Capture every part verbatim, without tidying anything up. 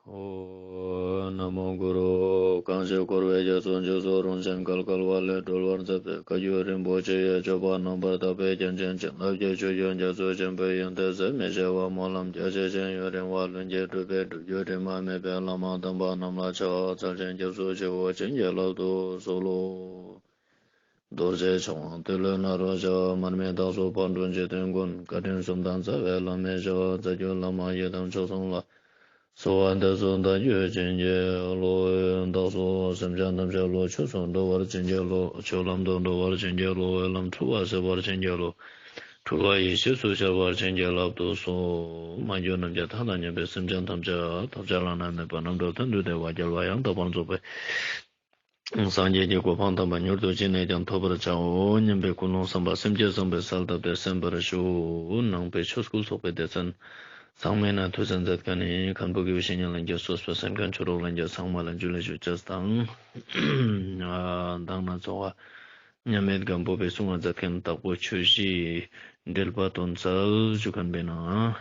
ཨོཾ་ན་མོ་གུ་རུ། གང་ཞིག་འཁོར་བའི་རྒྱ་མཚོ་འཇིགས་སུ་རུང་ཞིང་བརྒལ་དཀའ་བ་ལས་སྒྲོལ་བར་མཛད་པའི་བཀའ་བརྒྱུད་རིན་པོ་ཆེ་ཡི་སྤྱོད་པ་རྣམ་པར་དག་པའི་རྒྱན་ཅན་བྱིན་རླབས་ཀྱི་ཆུ་རྒྱུན་རྒྱ་མཚོ་ཆེན་པོའི་ཡོན་ཏན་ཟད་མི་ཤེས་པ་སྨོན་ལམ་རྒྱ་ཆེ་ཞིང་ཡུན་རིང་བ་ལྷུན་གྱིས་གྲུབ་པའི་སྒྲུབ་བརྒྱུད་དྲི་མ་མེད་པའི་བླ་མ་དམ་པ་རྣམས་ལ་ཕྱག་འཚལ་ཞིང་སྐྱབས་སུ་མཆིའོ། བྱིན་གྱིས་བརླབ་ཏུ་གསོལ་ལོ། རྡོ་རྗེ་འཆང་དབང་ཏེ་ལོ་ནཱ་རོ་ཞབས། མར་མི་དྭགས་པོ་ཕག་གྲུ་འཇིག་རྟེན་མགོན། བཀའ་དྲིན་གསུམ་དང་རྩ་བའི་བླ་མའི་ཞབས། རྩ་བརྒྱུད་བླ་མ་ཡི་དམ་མཆོག་གསུམ་ལ། གསོལ་བ་འདེབས་སོ་བདག་རྒྱུད་བྱིན་གྱིས་རློབས། བདག་སོགས་སེམས་ཅན་ཐམས་ཅད་བློ་ཆོས་སུ་འགྲོ་བར་བྱིན་གྱིས་རློབས། ཆོས་ལམ་དུ་འགྲོ་བར་བྱིན་གྱིས་རློབས། ལམ་འཁྲུལ་བ་སེལ་བར་བྱིན་གྱིས་རློབས། འཁྲུལ་བ་ཡེ་ཤེས་སུ་འཆར་བར་བྱིན་གྱིས་བརླབ་ཏུ་གསོལ། མ་གྱུར་ནམ་མཁའི་མཐའ་དང་མཉམ་པའི་སེམས་ཅན་ཐམས་ཅད་ཐོབ་བྱ་བླ་ན་མེད་པ་རྣམ་གྲོལ་དོན་དུ་བདེ་བ་རྒྱལ་བ་ཡང་དག་པར་རྫོགས་པའི་སངས་རྒྱས་ཀྱི་གོ་འཕང་དམ་པ་མྱུར་དུ་ཅི་ནས་ཀྱང་ཐོབ་པར་བྱའོ་སྙམ་པའི་ཀུན་སློང་བསམ་པ་སེམས་བསྐྱེད་བཟང་པོའི་གསལ་བཏབ་སྟེ་གསན་པར་ཞུ། ནང་པའི་ཆོས་སྐུལ་ཚོགས་པའི་སྡེ་ཚན་ཚང་མའི་ནང་ཐུགས་གསན་མཛད་མཁན་ནི་མཁན་པོ་དགེ་བའི་བཤེས་གཉེན་ལྷན་རྒྱས་སོ་སོའི་གསན་མཁན་ཆོས་གྲོགས་ལྷན་རྒྱས་ཚང་མ་ལ་འཇུ་ལེ་ཞུ་ཅེས་དང་། མདང་ནས་ཚོགས་པ་མཉམ་མེད་སྒམ་པོ་པའི་གསུང་ང་མཛད་མཁན་དྭགས་པོ་ཆོས་བཞིའི་འགྲེལ་པ་དོན་གསལ་ཞུ་མཁན་པའི་ནང་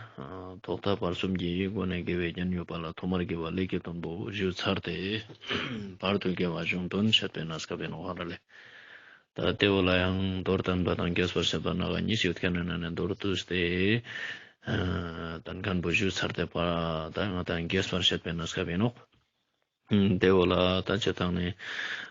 ཐོག་མཐའ་བར་གསུམ་གྱི་སྒོ་ནས་དགེ་བའི་རྒྱན་ཡོད་པ་ལ་ཐོག་མར་དགེ་བ་ཀླད་ཀྱི་དོན་པོ་ཞུས་ཚར་ཏེ། བར་དུ་དགེ་བ་གཞུང་དོན་བཤད་པའི་གནས་སྐབས་ཡིན་ནོག་ཧ་ར་ལེ། ད་དེ་བོ་ལ་ཡང་མདོར་བསྟན་པ་དང་རྒྱས་པར་བཤད་པ་ནང་གཉིས་ཡོད་མཁན་ནི་ནང་ནས་མདོར་བསྡུས་ཏེ་བསྟན་མཁན་པོ་ཞུས་ཚར་ཏེ་བར་ད་ང་དང་རྒྱས་པར་བཤད་པའི་གནས་སྐབས་ཡིན་ནོག། དེ་བོ་ལ་ད་སྤྱིར་བཏང་ནས་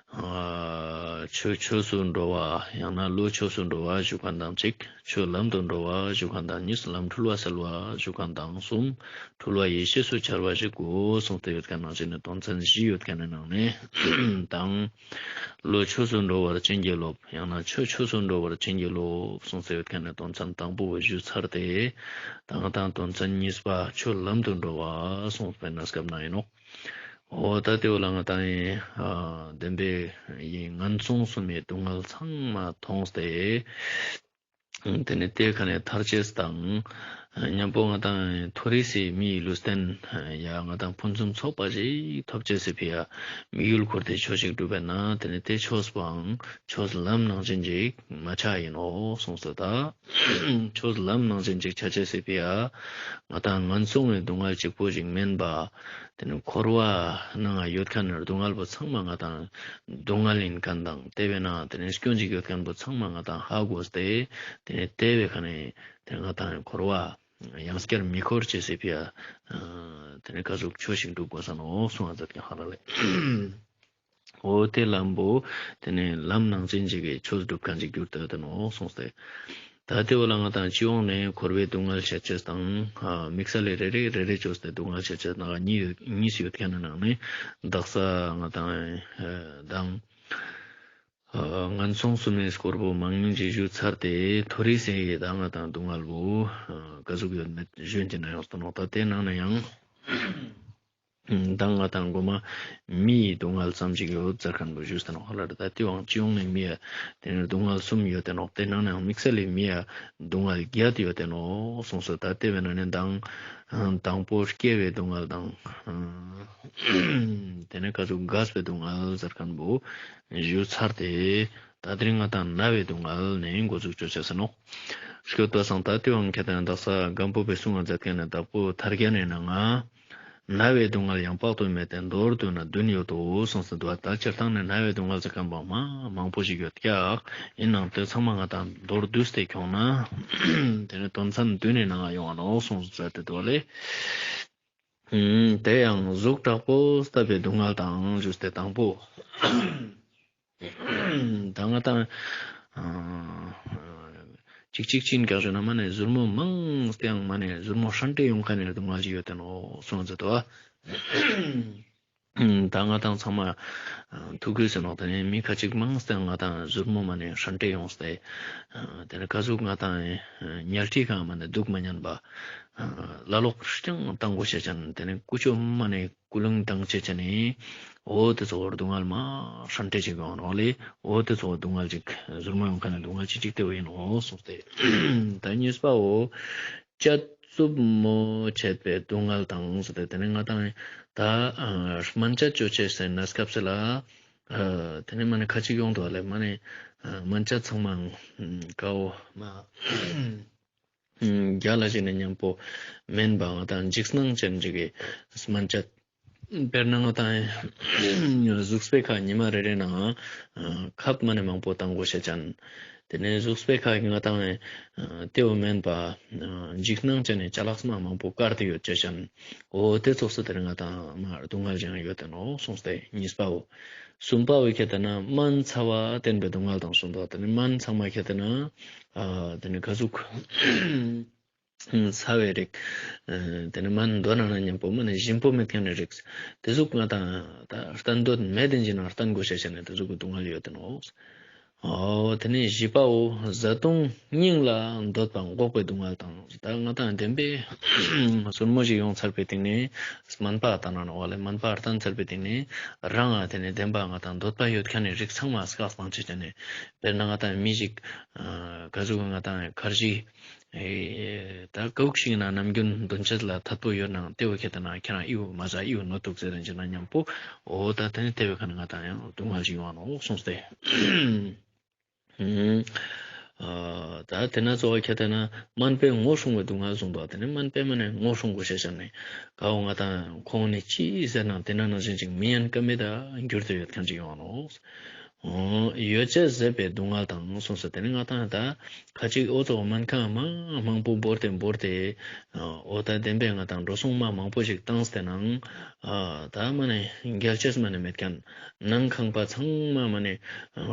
ཆོས་ཆོས་སུ་འགྲོ་བ་ཡང་ན་བློ་ཆོས་སུ་འགྲོ་བ་ཞུ་མཁན་དང་གཅིག། ཆོས་ལམ་དུ་འགྲོ་བ་ཞུ་མཁན་དང་གཉིས། ལམ་འཁྲུལ་བ་སེལ་བ་ཞུ་མཁན་དང་གསུམ། འཁྲུལ་བ་ཡེ་ཤེས་སུ་འཆར་བ་ཞིག་དགོས་གསུངས་ཏེ་ཡོད་མཁན་ནང་བཞིན་ནི་དོན་ཚན་བཞི་ཡོད་མཁན་ནི་ནང་ནས་དང་། བློ་ཆོས་སུ་འགྲོ་བར་བྱིན་གྱིས་རློབས། ཡང་ན་ཆོས་ཆོས་སུ་འགྲོ་བར་བྱིན་གྱིས་རློབས་གསུངས་ཏེ་ཡོད་མཁན་ནི་དོན་ཚན་དང་པོ་བོ་ཞུས་ཚར་ཏེ། ད་ང་དང་དོན་ཚན་གཉིས་པ་ཆོས་ལམ་དུ་འགྲོ་བ་གསུངས་པའི་གནས་སྐབས་ནང་ཡིན་ནོག། འོ་ད་དེ་བོ་ལ་ང་དང་ཡིན། ཨ་བདེན་པའི་ཡིན་ངན་སོང་གསུམ་མའི་སྡུག་བསྔལ་ཚང་མ་མཐོང་སྟེ། དེ་ནས་དེ་ཁ་ནས་ཐར་ཅེས་དང་། མཉམ་པོ་ང་དང་མཐོ་རིས་སི་མིའི་ལུས་རྟེན་ཡ་ང་དང་ཕུན་སུམ་ཚོགས་པ་ཞིག་ཐོབ་ཅེས་སི་ཕི་ཡ་དམིགས་ཡུལ་ཁུར་ཏེ་ཆོས་ཤིག་སྒྲུབ་པས་ན་དེ་ནས་དེ་ཆོས་པའང་ཆོས་ལམ་ནང་བཞིན་ཅིག་མ་ཆགས་ཡིན་ནོག་གསུངས་སོ། ད་ཆོས་ལམ་ནང་བཞིན་ཅིག་ཆ་ཅེས་སི་ཕི་ཡ་ང་དང་ངན་སོང་བའི་སྡུག་བསྔལ་གཅིག་པོ་ཞིག་མིན་པ། དེ་ནས་འཁོར་བ་ནང་ཡོད་མཁན་ནི་སྡུག་བསྔལ་པོ་ཚང་མ་ང་དང་སྡུག་བསྔལ་ཡིན་མཁན་དང་དེ་བས་ན་དེ་ནས་སྐྱོན་ཅིག་ཡོད་མཁན་པོ་ཚང་མ་ང་དང་ཧ་གོ་སྟེ་དེ་ནས་དེ་བས་ཁ་ནས་དེ་ནས་ང་དང་འཁོར་བ་ཡང་བསྐྱར་མི་འཁོར་ཅེས་སི་ཕི་ཡ་དེ་ནས་ཀ་ཟུག་ཆོས་ཤིག་སྒྲུབ་དགོས་ས་ནོག་གསུངས་པ་མཛད་མཁན་ཧ་ར་ལེ། འོ་དེ་ལམ་པོ་དེ་ནས་ལམ་ནང་བཞིན་ཅིག་གི་ཆོས་སྒྲུབ་མཁན་ཅིག་གྱུར་ཏེ་ཡོད་དེ་ནོག་གསུངས་ཏེ། ད་དེ་བོ་ལ་ང་དང་སྤྱི་ཡོངས་ནས་འཁོར་བའི་སྡུག་བསྔལ་བཤད་ཅེས་དང་དམིགས་བསལ་ལས་རེ་རེ་རེ་རེ་བཅོས་ཏེ་སྡུག་བསྔལ་བཤད་ཅེས་ནང་གཉིས་གཉིས་ཡོད་མཁན་ནི་ནང་ནས་དག་ས་ང་དང་དང་ངན་སོང་གསུམ་མའི་སྐོར་པོ་མང་ཉུང་ཅིག་ཞུས་ཚར་ཏེ་མཐོ་རིས་སི་ད་ང་དང་སྡུག་བསྔལ་བོ་ཀ་ཟུག་ཡོད་མེད་ཞུས་ཏེ་ན་ཡོང་སྟེ་ནོག། ད་དེ་ནང་ནས་ཡང་ད་ང་དང་གོ་མ་མིའི་སྡུག་བསྔལ་ཙམ་ཞིག་ཡོད་ཟེར་མཁན་པོ་ཞུས་ཏེ་ནོག་ཧ་ལ་རེ། ད་དེ་བོའང་སྤྱི་ཡོངས་ནས་མི་ཡ་དེ་ནས་སྡུག་བསྔལ་གསུམ་ཡོད་དེ་ནོག། དེ་ནང་ནས་དམིགས་བསལ་ལས་མི་ཡ་སྡུག་བསྔལ་བརྒྱད་ཡོད་དེ་ནོག་གསུངས་སོ། ད་དེ་བས་ན་ནི་དང་དང་པོ་སྐྱེ་བའི་སྡུག་བསྔལ་དང་དེ་ནས་ཀ་ཟུག་རྒས་པའི་སྡུག་བསྔལ་ཟེར་མཁན་པོ་ཞུས་ཚར་ཏེ། ད་དེ་རིང་ང་དང་ན་བའི་སྡུག་བསྔལ་ནས་འགོ་འཛུགས་ཅོ་ཅེས་ནོག། སྐྱོད་པ་སང་ད་དེ་བོའང་ཁྱེད་དང་དག་ས་སྒམ་པོ་པའི་གསུང་ང་མཛད་མཁན་ནི་དྭགས་པོ་ཐར་རྒྱན་ནི་ནང་ང་ན་བའི་སྡུག་བསྔལ་ཡང་དཔག་ཏུ་མེད་དེ་མདོར་བསྡུ་ན་བདུན་ཡོད་དོ་གསུངས་སོ། ད་སྤྱིར་བཏང་ནས་ན་བའི་སྡུག་བསྔལ་ཟེར་མཁན་པོ་མ་མང་པོ་ཞིག་ཡོད་ཀྱག། ཡིན་ནའང་དེ་ཚང་མ་ང་དང་མདོར་བསྡུས་ཏེ་ཁྱོང་ན་དེ་ནས་དོན་ཚན་བདུན་ནི་ནང་ང་ཡོང་བ་ནོག་གསུངས་སོ་ཟེར་ཏེ་འདུག་ལེ། དེ་ཡང་གཟུགས་དྲག་པོ་བཏབ་པའི་སྡུག་བསྔལ་དང་ཞུས་ཏེ་དང་པོ། ད་ང་དང་ཅིག་ཅིག་ཅིག་ག་ཞུ་ན་མ་ནེ་ཟུར་མོ་མང་སྟེ་ཡང་མ་ནེ་ཟུར་མོ་ཧྲན་ཏེ་ཡོང་མཁན་ནི་སྡུག་བསྔལ་ཅིག་ཡོད་དེ་ནོག་གསུངས་ཟེར་དོ། ད་ང་དང་ཚང་མ་ཐུག་གི་ཟེར་ནོག། དེ་ནས་མི་ཁ་ཅིག་མང་སྟེ་ང་དང་ཟུར་མོ་མ་ནེ་ཧྲན་ཏེ་ཡོང་སྟེ། དེ་ནས་ཀ་ཟུག་ང་དང་ཉལ་ཁྲི་ཁང་མ་ནེ་འདུག་མ་ཉན་པ། ལ་ལོག་རྐྱང་བཏང་དགོས་ཤེས་ཅན། དེ་ནས་ཀུ་ཅོ་མ་ནེ་ཀུ་ལུང་བཏང་ཅེས་ཅན་ནི། འོ་དེ་ཚོ་བོ་སྡུག་བསྔལ་མ་ཧྲན་ཏེ་ཅིག་ཡོང་ནོག་ལེ། འོ་དེ་ཚོ་བོ་སྡུག་བསྔལ་ཅིག་ཟུར་མོ་ཡོང་མཁན་ནི་སྡུག་བསྔལ་ཅིག་ཅིག་དེ་བོ་ཡིན་ནོག་གསུངས་ཏེ། ད་གཉིས་པའོ། དཔྱད་རྩུབ་མོ་བྱེད་པའི་སྡུག་བསྔལ་དང་ཟེར་ཏེ། དེ་ནས་ང་དང་ད་སྨན་དཔྱད་ཅོ་ཅེས་ཟེར་ན་སྐབས་སུ་ལ། དེ་ནས་མ་ནེ་ཁ་ཅིག་ཡོང་དུག་ལེ། མ་ནེ་སྨན་དཔྱད་ཚང་མ་ཀའོ་མ་རྒྱལ་ལ་ཞིག་ནི་མཉམ་པོ་མེན་པ་ང་དང་འཇིགས་སྣང་ཅན་ཅིག་གི་སྨན་དཔྱད་ དཔེར་ན་ང་ཏང་གཟུགས་པོའི་ཁ་ཉི་མ་རེ་རེ་ནང་ཁབ་མ་ནེ་མང་པོ་བཏང་དགོས་ཤེས་ཅན། དེ་ནས་གཟུགས་པོའི་ཁ་ང་ཏང་ཏེ་བོ་མེན་པ་འཇིགས་སྣང་ཅན་ནི་ཅ་ལག་མ་མང་པོ་བཀར་ཏེ་ཡོད་ཅེས་ཅན། འོ་ཏེ་ཙོགས་སུ་དེ་ནས་ང་ཏང་མ་སྡུག་བསྔལ་ཅན་ཡོད་དེ་ནོག་གསུངས་ཏེ་གཉིས་པའོ། གསུམ་པའོ་ཁྱེར་ཏེ་ན་སྨན་ཚ་བ་བརྟེན་པའི་སྡུག་བསྔལ་དང་གསུངས་ཏོ། དེ་ནས་སྨན་ཚང་མ་ཁྱེར་ཏེ་ན་ཨ་དེ་ནས་ག་ཟུག་ཚ་བའི་རིགས། ཨ་དེ་ནས་སྨན་འདོན་ན་ན་མཉམ་པོ་མ་ནེ་ཞིམ་པོ་མེད་མཁན་ནི་རིགས། ཏེ་ཟུག་ང་ཏང་ད་བསྟེན་འདོད་མེད་དེ་ཅིག་ནང་བསྟེན་དགོས་ཤེས་ཅན་ནི་ཏེ་ཟུག་གི་སྡུག་བསྔལ་ཡོད་དེ་ནོག། འོ་དེ་ནས་བཞི་པའོ། བཟའ་བཏུང་སྙིང་ལ་འདོད་པ་འགོག་པའི་སྡུག་བསྔལ་དང་། ད་ང་ཏང་བདེན་པའི་ཟུར་མོ་ཞིག་ཡོང་ཚར་བའི་སྟེང་ནས་སྨན་པ་ལྟ་ན་ནོག་ལེ། སྨན་པ་ལྟ་ཚར་བའི་སྟེང་ནས་རང་ང་དེ་ནས་བདེན་པ་ང་ཏང་འདོད་པ་ཡོད་མཁན་ནི་རིགས་ཚང་མ་བཀག་བཏང་ཅེས་ཅན་ནི། དཔེར་ན་ང་ཏང་མི་ཞིག་ཨ་ག་ཟུག་ང་ཏང་ཁར་ཇི་ཨེ་ད་ཀའུག་ཞིག་ན་ནམ་རྒྱུན་འདོན་ཆེད་ལ་ཐད་པོ་ཡོད་ནང་ཏེ་བོ་ཁྱེར་ཏེ་ན་ཁྱེད་རང་ཨི་བོ་མ་ཟ་ཨི་བོ་ནོ་ཐུག་ཟེར་རན་ཅིག་ན་མཉམ་པོ། འོ་ད་དེ་ནི་ཏེ་བོའི་ཁ་ནས་ང་ཏང་ཡང་སྡུག་བསྔལ་ཞིག་ཡོང་ནོག་གསུངས་ཏེ། ཨ་ད་དེ་ན་གཙོ་བོ་ཁྱེར་ཏེ་ན་སྨན་པས་ངོ་སྲུང་བའི་སྡུག་བསྔལ་གསུངས་པ། དེ་ནི་སྨན་པས་མ་ནེ་ངོ་སྲུང་དགོས་ཤེས་ཅན་ནི་ག་བོ་ང་ཏང་ཁོང་ནི་ཅི་ཟེར་ན་དེ་ན་ནང་བཞིན་ཅིག་མི་ཉན་ཀ་མེད་ད་འགྱུར་ཏེ་ཡོད་མཁན་ཅིག་ཡོང་ནོག། འོ་ཡོ་བྱད་ཟད་པའི་སྡུག་བསྔལ་དང་གསུངས་སོ། དེ་ནི་ང་ཏང་ད་ཁ་ཅིག་འོ་ཙོགས་སྨན་ཁང་མ་མང་པོ་བོར་ཏེ་བོར་ཏེ་འོ་ད་བདེན་པའི་ང་ཏང་འགྲོ་སོང་མ་མང་པོ་ཞིག་བཏང་སྟེ་ནང་ཨ་ད་མ་ནེ་རྒྱལ་ཅེས་མ་ནེ་མེད་མཁན། ནང་ཁང་པ་ཚང་མ་མ་ནེ་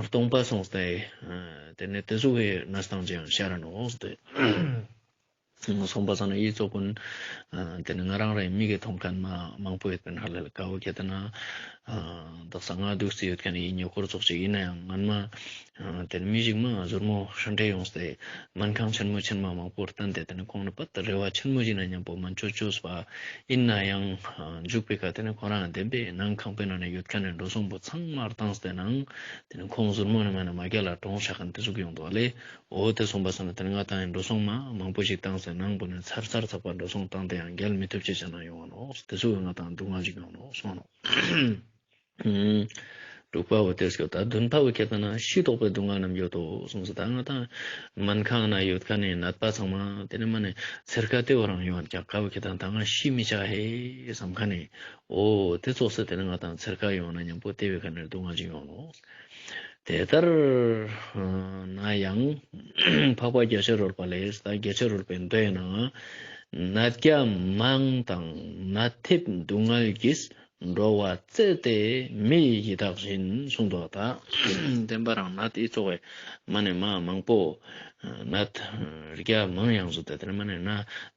སྟོང་པ་སོང་སྟེ་ཨ་དེ་ནས་ཏེ་ཟུག་གི་གནས་སྟངས་ཅིག་ཡང་ཤར་ར་ནོག་ཟེར་ཏེ། སོང་པ་སང་ན་ཨི་ཙོགས་གུན་ཨ་དེ་ནས་ང་རང་རའི་མིག་གི་མཐོང་མཁན་མ་མང་པོ་ཡོད་པའི་ནང་ལ་ཀ་བོ་ཁྱེར་ཏེ་ན་ཨ་དག་ས་ང་འདུག་སེ་ཡོད་མཁན་ནི་ཨི་ཉེ་འཁོར་ཙོགས་ཅིག་ཡིན་ནའང་སྔན་མ་ཨ་དེ་ནས་མི་ཞིག་མ་ཟུར་མོ་ཧྲན་ཏེ་ཡོངས་ཏེ་སྨན་ཁང་ཆེན་མོ་ཆེན་མ་མང་པོར་བསྟན་ཏེ་དེ་ནས་ཁོང་ནི་པད་རེ་བ་ཆེན་མོ་ཞིག་ན་མཉམ་པོ་མ་ཅོ་ཅོས་པ་ཡིན་ནའང་ཨ་མཇུག་པའི་ཁ་དེ་ནས་ཁོང་རང་བདེན་པའི་ནང་ཁང་པའི་ནང་ནས་ཡོད་མཁན་ནི་འགྲོ་སོང་པོ་ཚང་མ་བཏང་སྟེ་ནང་དེ་ནས་ཁོང་ཟུར་མོ་ནི་མ་ནེ་མ་རྒྱལ་ལ་གྲོངས་ཤག་མཁན་ཏེ་ཟུག་ཡོང་འདུག་ལེ། འོ་ཏེ་སོང་པ་སང་ན་ཏེ་ནེ་ང་ཏང་འགྲོ་སོང་མ་མང་པོ་ཞིག་བཏང་སྟེ་ནང་པོ་ནེ་ཚར་ཚར་ཚག་པ་འགྲོ་སོང་བཏང་སྟེ་ཡང་རྒྱལ་མི་ཐུབ་ཅེས་ཅན་ན་ཡོང་ང་ནོག། ཏེ་ཙོགས་ང་ཏང་སྡུག་བསྔལ་ཞིག་ཡོང་ནོག་སོང་ནོག། དྲུག་པ་བོ་ཏེ་སྐྱོད་ད་བདུན་པ་བོ་ཁྱེར་ཏེ་ན་ཤི་དོགས་པའི་སྡུག་བསྔལ་རྣམས་ཡོད་དོ་གསུངས་སོ། ད་ང་ཏང་སྨན་ཁང་ན་ཡོད་ཁན་ནི་ནད་པ་ཚང་མ་ཏེ་ནེ་མ་ནེ་ཚེར་ཁ་ཏེ་བོ་རང་ཡོང་ཀྱང་ཀ་བོ་ཁྱེར་ཏེ་ན་ད་ང་ཤི་མི་ཆ་ཧེ་བསམ་ཁན་ནི་འོ་ཏེ་ཙོགས་སེ་ཏེ་ནེ་ང་ཏང་ཚེར་ཁ་ཡོང་ན་མཉམ་པོ་ཏེ་བོའི་ཁ་ནེ་སྡུག་བསྔལ་ཞིག་ཡོང་ནོག། དེ་ལྟར་ན་ཡང་འཕགས་པ་རྒྱ་ཆེར་རོལ་པ་ལས། ད་རྒྱ་ཆེར་རོལ་པའི་མདོའི་ནང་ནད་བརྒྱ་མང་དང་ནད་ཐེབས་སྡུག་བསྔལ་གྱིས། འགྲོ་བ་བཙལ་ཏེ་མི་ཡི་ཡི་དྭགས་བཞིན་གསུངས་འདུག། ད་བདེན་པ་རང་ནད་ཨི་ཙོགས་མ་ནེ་མ་མང་པོ་ནད་བརྒྱ་མང་ཡང་བཟོ་ཏེ་ཏེ་ནེ་མ་ནེ་ན་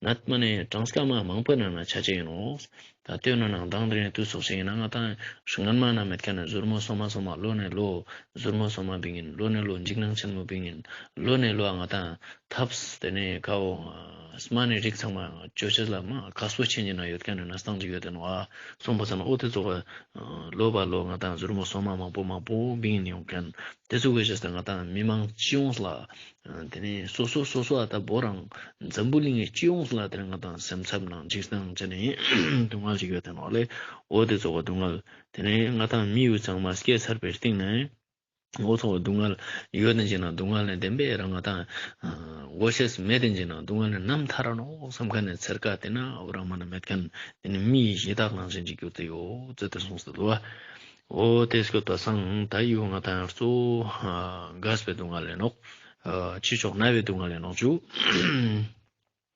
ནད་མ་ནེ་གྲངས་ཀ་མ་མང་པོའི་ནང་ན་ཆ་ཅེས་ཡིན་ནོག། ད་ལྟོས་ན་ནང་དང་དེ་རིང་དུས་སོགས་ཤིག་ཡིན་ན་ང་ཏང་སྔན་མ་ན་མེད་ཁན་ནི་ཟུར་མོ་སོ་མ་སོ་མ་ལོ་ནེ་ལོ་ཟུར་མོ་སོ་མ་བིང་ཡིན། ལོ་ནེ་ལོ་འཇིགས་སྣང་ཆེན་མོ་བིང་ཡིན། ལོ་ནེ་ལོ་ང་ཏང་ཐབས་ཏེ་ནེ་ཀ་བོ་སྨན་ནི་རིགས་ཚང་མ་ཅོ་ཅེས་ལ་མ་ཁག་པོ་ཆེན་ཅིག་ན་ཡོད་ཁན་ནི་གནས་སྟངས་ཅིག་ཡོད་དེ་ནོག་ཨ། སོང་པ་སང་ན་འོ་ཏེ་ཙོགས་ལོ་བ་ལོ་ང་ཏང་ཟུར་མོ་སོ་མ་མང་པོ་མང་པོ་བིང་ཡིན་ཡོང་ཁན་ཏེ་ཙོགས་ཀྱི་ཆེད་དུ་ང་ཏང་མི་མང་སྤྱི་ཡོངས་ལ་ཏེ་ནེ་སོ་སོ་སོ་སོ་ཨ་ད་བོ་རང་འཛམ་བུ་གླིང་གི་སྤྱི་ཡོངས་ལ་ཏེ་ནེ་ང་ཏང་སེམས་འཚབ་ནང་འཇིགས་སྣང་ཅན་ནི་སྡུག་བསྔལ་ཞིག་ཡོད་དེ་ནོག་ལེ། འོ་ཏེ་ཙོགས་སྡུག་བསྔལ་ཏེ་ནེ་ང་ཏང་མི་ཡུལ་ཚང་མ་སྐྱེས་ཚར་བའི་སྟེང་ནེ་འོ་ཙོགས་སྡུག་བསྔལ་ཡོད་ནེ་ཅིག་ན་སྡུག་བསྔལ་ནི་བདེན་པའི་རང་ང་ཏང་དགོས་ཤེས་མེད་དེ་ཅིག་ན་སྡུག་བསྔལ་ནི་ནམ་ཐར་ར་ནོག་བསམ་ཁན་ནི་ཚེར་ཁ་ཏེ་ནེ་འོ་རང་མ་ནེ་མེད་ཁན་ཏེ་ནེ་མི་ཡི་ཡི་དྭགས་ནང་བཞིན་ཅིག་གྱུར་ཏེ་ཡོད་ཟེར་ཏེ་གསུངས་ཏེ་འདུག་པ། འོ་ཏེ་སྐྱོད་པ་སང་ད་ཡོ་ང་ཏང་གཙོ་བོ་རྒས་པའི་སྡུག་བསྔལ་ཡིན་ནོག། ཨ་ཕྱི་ཕྱོགས་ན་བའི་སྡུག་བསྔལ་ཡིན་ནོག་ཞུ།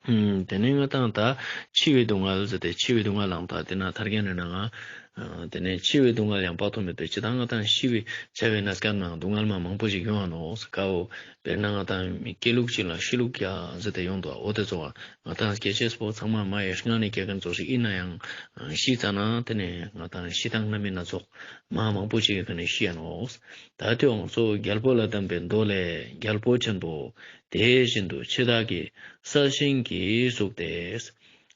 ཨུམ། ཏེ་ནེ་ང་ཏང་ད་འཆི་བའི་སྡུག་བསྔལ་ཟེར་ཏེ་འཆི་བའི་སྡུག་བསྔལ་ལའང་ད་ཏེ་ན་ཐར་རྒྱན་ནི་ནང་ང་ཏེ་ནེ་འཆི་བའི་སྡུག་བསྔལ་ཡང་དཔག་ཏུ་མེད་པའི་ཅི་ད་ང་ཏང་ཤི་བའི་ཆ་བའི་གནས་སྐབས་ནང་སྡུག་བསྔལ་མ་མང་པོ་ཞིག་ཡོང་ང་ནོག་ཟེར་ཀ་བོ། དཔེར་ན་ང་ཏང་སྐྱེ་ལུགས་གཅིག་ལ་ཤི་ལུགས་བརྒྱ་ཟེར་ཏེ་ཡོང་འདུག། འོ་ཏེ་ཙོགས་ང་ཏང་སྐྱེ་ཅེས་པོ་ཚང་མ་མ་ཡི་སྔ་ནེ་སྐྱེ་ཁན་ཙོགས་ཤིག་ཡིན་ནའང་ཤི་ཙ་ན་ཏེ་ནེ་ང་ཏང་ཤི་སྟངས་སྣ་མིན་སྣ་ཚོགས་མ་མང་པོ་ཞིག་གི་ཁ་ནེ་ཤི་ཡ་ནོག། ད་ལྟོས་ཡང་གཙོ་བོ་རྒྱལ་པོ་ལ་གདམས་པའི་མདོ་ལས། རྒྱལ་པོ་ཆེན་པོ་དེ་བཞིན་དུ་འཆི་བདག་གི་ས་ཞིང་གི་གཟུགས་ཏེ།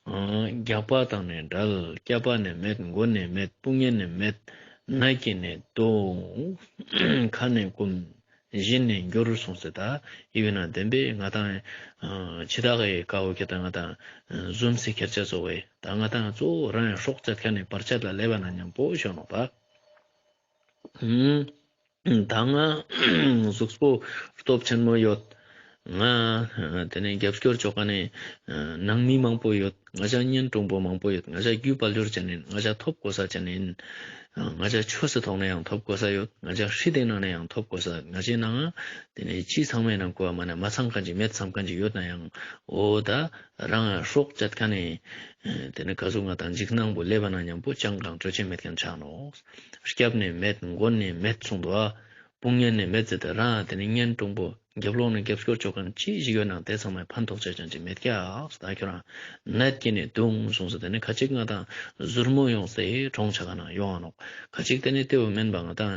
རྒྱགས་པ་དང་ནི་བྲལ། སྐྱབས་པ་ནི་མེད། མགོན་ནི་མེད། དཔུང་གཉེན་ནི་མེད། ནད་ཀྱིས་ནི་གདུངས། ཁ་ནི་སྐོམ། བཞིན་ནི་འགྱུར་གསུངས་སོ། ད་ཡིན་ན་བདེན་པའི་ང་ཏང་འཆི་བདག་གི་ཀ་བོ་ཁྱེར་ཏེ་ན་ང་ཏང་ཟུམ་སེ་ཁྱེར་ཆ་ཙོགས་པའི་ད་ང་ཏང་གཙོ་བོ་རང་ཡང་སྲོག་བཅད་ཁན་ནི་བར་ཆད་ལ་སླེབས་པ་ན་མཉམ་པོ་ཤོར་ནོག་པ། ད་ང་གཟུགས་པོ་སྟོབས་ཆེན་མོ་ཡོད། ང་དེ་ནས་རྒྱབ་སྐྱོར་ཅོ་མཁན་ནི་ནང་མི་མང་པོ་ཡོད། ང་ཅག་གཉེན་དྲུང་པོ་མང་པོ་ཡོད། ང་ཅག་རྒྱུད་དཔལ་འབྱོར་ཅན་ཡིན། ང་ཅག་ཐོབ་གོ་ས་ཅན་ཡིན། ང་ཅག་ཆོས་སི་ཐོག་ནས་ཡང་ཐོབ་གོ་ས་ཡོད། ང་ཅག་ཧྲི་དེ་ནང་ནས་ཡང་ཐོབ་གོ་ས། ང་ཅག་ནང་དེ་ནས་ཅི་ཚང་མའི་ནང་གོ་བ་མ་ནས་མ་ཚང་མཁན་ཅིག་མེད་བསམ་མཁན་ཅིག་ཡོད་ན་ཡང་འོ་ད་རང་སྲོག་བཅད་མཁན་ནི་དེ་ནས་ག་ཟུག་ང་དང་འཇིགས་སྣང་པོ་སླེབས་པ་ན་མཉམ་པོ་ཅང་གང་སྤྲོད་ཅེས་མེད་མཁན་ཆགས་ནོག། སྐྱབས་ནི་མེད། མགོན་ནི་མེད་གསུངས་འདུག་ཨ། དཔུང་གཉེན་ནི་མེད་ཟེར་ཏེ་རང་དེ་ནས་གཉེན་དྲུང་པོ་རྒྱབ་ལོགས་ནས་རྒྱབ་སྐྱོར་ཅོ་མཁན་ཅི་ཞིག་ཡོད་ནའང་དེ་ཚང་མས་ཕན་ཐོགས་ཅེས་ཅང་ཅིག་མེད་ཀྱག། ད་ཁྱོད་རང་ནད་ཀྱིས་ནི་གདུང་གསུངས་ཟེར་ཏེ་ནི་ཁ་ཅིག་ང་དང་ཟུར་མོ་ཡོང་སྟེ་གྲོངས་ཆ་ག་ན་ཡོང་ང་ནོག། ཁ་ཅིག་དེ་ནི་དེ་བོ་མིན་པ་ང་དང་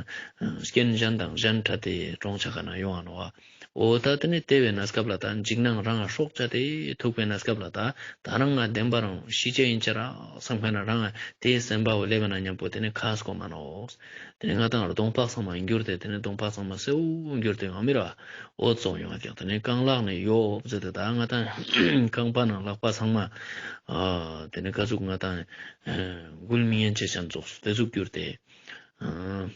རྐྱེན་གཞན་དང་གཞན་འཕྲད་དེ་གྲོངས་ཆ་ག་ན་ཡོང་ང་ནོག། འོ་ད་དེ་ནི་དེ་བའི་གནས་སྐབས་ལ་ད་འཇིགས་སྣང་རང་སྲོག་བཅད་དེ་ཐུག་པའི་གནས་སྐབས་ལ་ད་ད་རང་ང་བདེན་པ་རང་ཤི་ཅེས་ཡིན་ཅེས་ར་བསམ་མཁན་ན་རང་ང་དེའི་སེམས་པ་བོ་སླེབས་པ་ན་མཉམ་པོ་དེ་ནི་ཁ་སྐོམ་མ་ནོག། དེ་ནས་ང་དང་གདོང་པགས་ཚང་མ་འགྱུར་ཏེ་དེ་ནས་གདོང་པགས་ཚང་མ་སེའུ་འགྱུར་ཏེ་ཡོང་མི་ར། འོ་ཙོགས་ཡོང་བ་ཀྱག། དེ་ནས་རྐང་ལག་ནས་གཡོབ་ཟེར་ཏེ་ད་ང་དང་རྐང་པ་ནང་ལག་པ་ཚང་མ་ཨ་དེ་ནས་ག་ཟུག་ང་དང་འགུལ་མི་ཉན་ཅེས་ཅན་ཙོགས་སུ་དེ་ཟུག་འགྱུར་ཏེ་ཨ་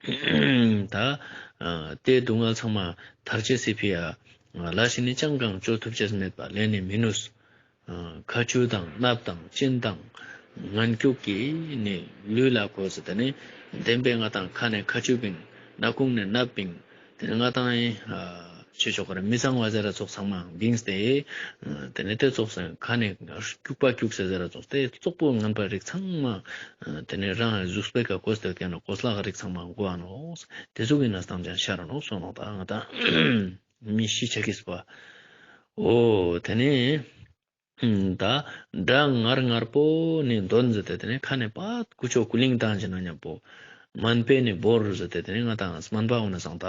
ད་ཨ་དེ་སྡུག་བསྔལ་ཚང་མ་ཐར་ཅེས་སི་ཕི་ཡ་ལ་ཞིག་ནི་ཅང་གང་ཅོ་ཐུབ་ཅེས་མེད་པ་ལས་ནི་མི་ནུས། ཁ་ཆུ་དང་སྣབས་དང་གཅིན་དང་ངན་སྐྱུགས་ཀྱིས་ནི་ལུས་ལ་གོས་ཟེར་ཏེ་ནི་བདེན་པའི་ང་དང་ཁ་ནས་ཁ་ཆུ་བིང་། སྣ་ཁུང་ནས་སྣབས་བིང་། དེ་ནི་ང་དང་ཨེ་ཆོས་ཕྱོགས་ཀ་ར་མི་གཙང་བ་ཟེར་ར་ཙོགས་ཚང་མ་བིངས་ཏེ་དེ་ནི་དེ་ཙོགས་སེ་ཁ་ནས་སྐྱུག་པ་སྐྱུགས་སེ་ཟེར་ར་ཙོགས་དེ་ཙོགས་པོ་ངན་པ་རིགས་ཚང་མ་དེ་ནི་རང་གཟུགས་པོའི་ཀ་གོས་ཏེ་ཡོད་ཀྱག་ན་གོས་ལག་རིགས་ཚང་མ་གོ་ཨ་ནོག། དེ་ཟུག་གི་གནས་སྟངས་ཀྱང་ཤར་ར་ནོག་སོང་ནོག། ད་ང་དང་མི་ཤི་ཆ་གིས་པ། འོ་དེ་ནས་ད་སྒྲ་ངར་ངར་པོ་ནི་འདོན་ཟེར་ཏེ་དེ་ནས་ཁ་ནས་པད་ཀུ་ཅོ་ཀུ་ལིང་བཏང་ཅེས་ན་མཉམ་པོ། སྨན་པས་ནི་བོར་ཟེར་ཏེ་དེ་ནས་ང་དང་སྨན་པ་འོ་ན་སང་ད་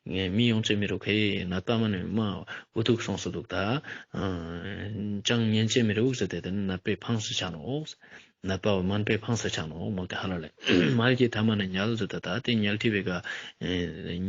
ངས་མི་ཡོང་ཅེས་མི་རུག་ཧེ། ནད་པ་མ་ནི་མ་འུ་ཐུག་སོང་སུ་འདུག་ད་ཅང་ཉན་ཅེས་མི་རུག་ཟེར་ཏེ་དེ་ནས་ནད་པའི་ཕངས་སུ་ཆ་ནོག། ནད་པ་བོ་སྨན་པའི་ཕངས་སུ་ཆ་ནོག་མོལ་ཏེ་ཧ་ལ་ལས། མལ་གྱི་ཐ་མ་ནི་ཉལ་ཟེར་ཏེ་ད་དེ་ཉལ་ཁྲི་བའི་ཀ་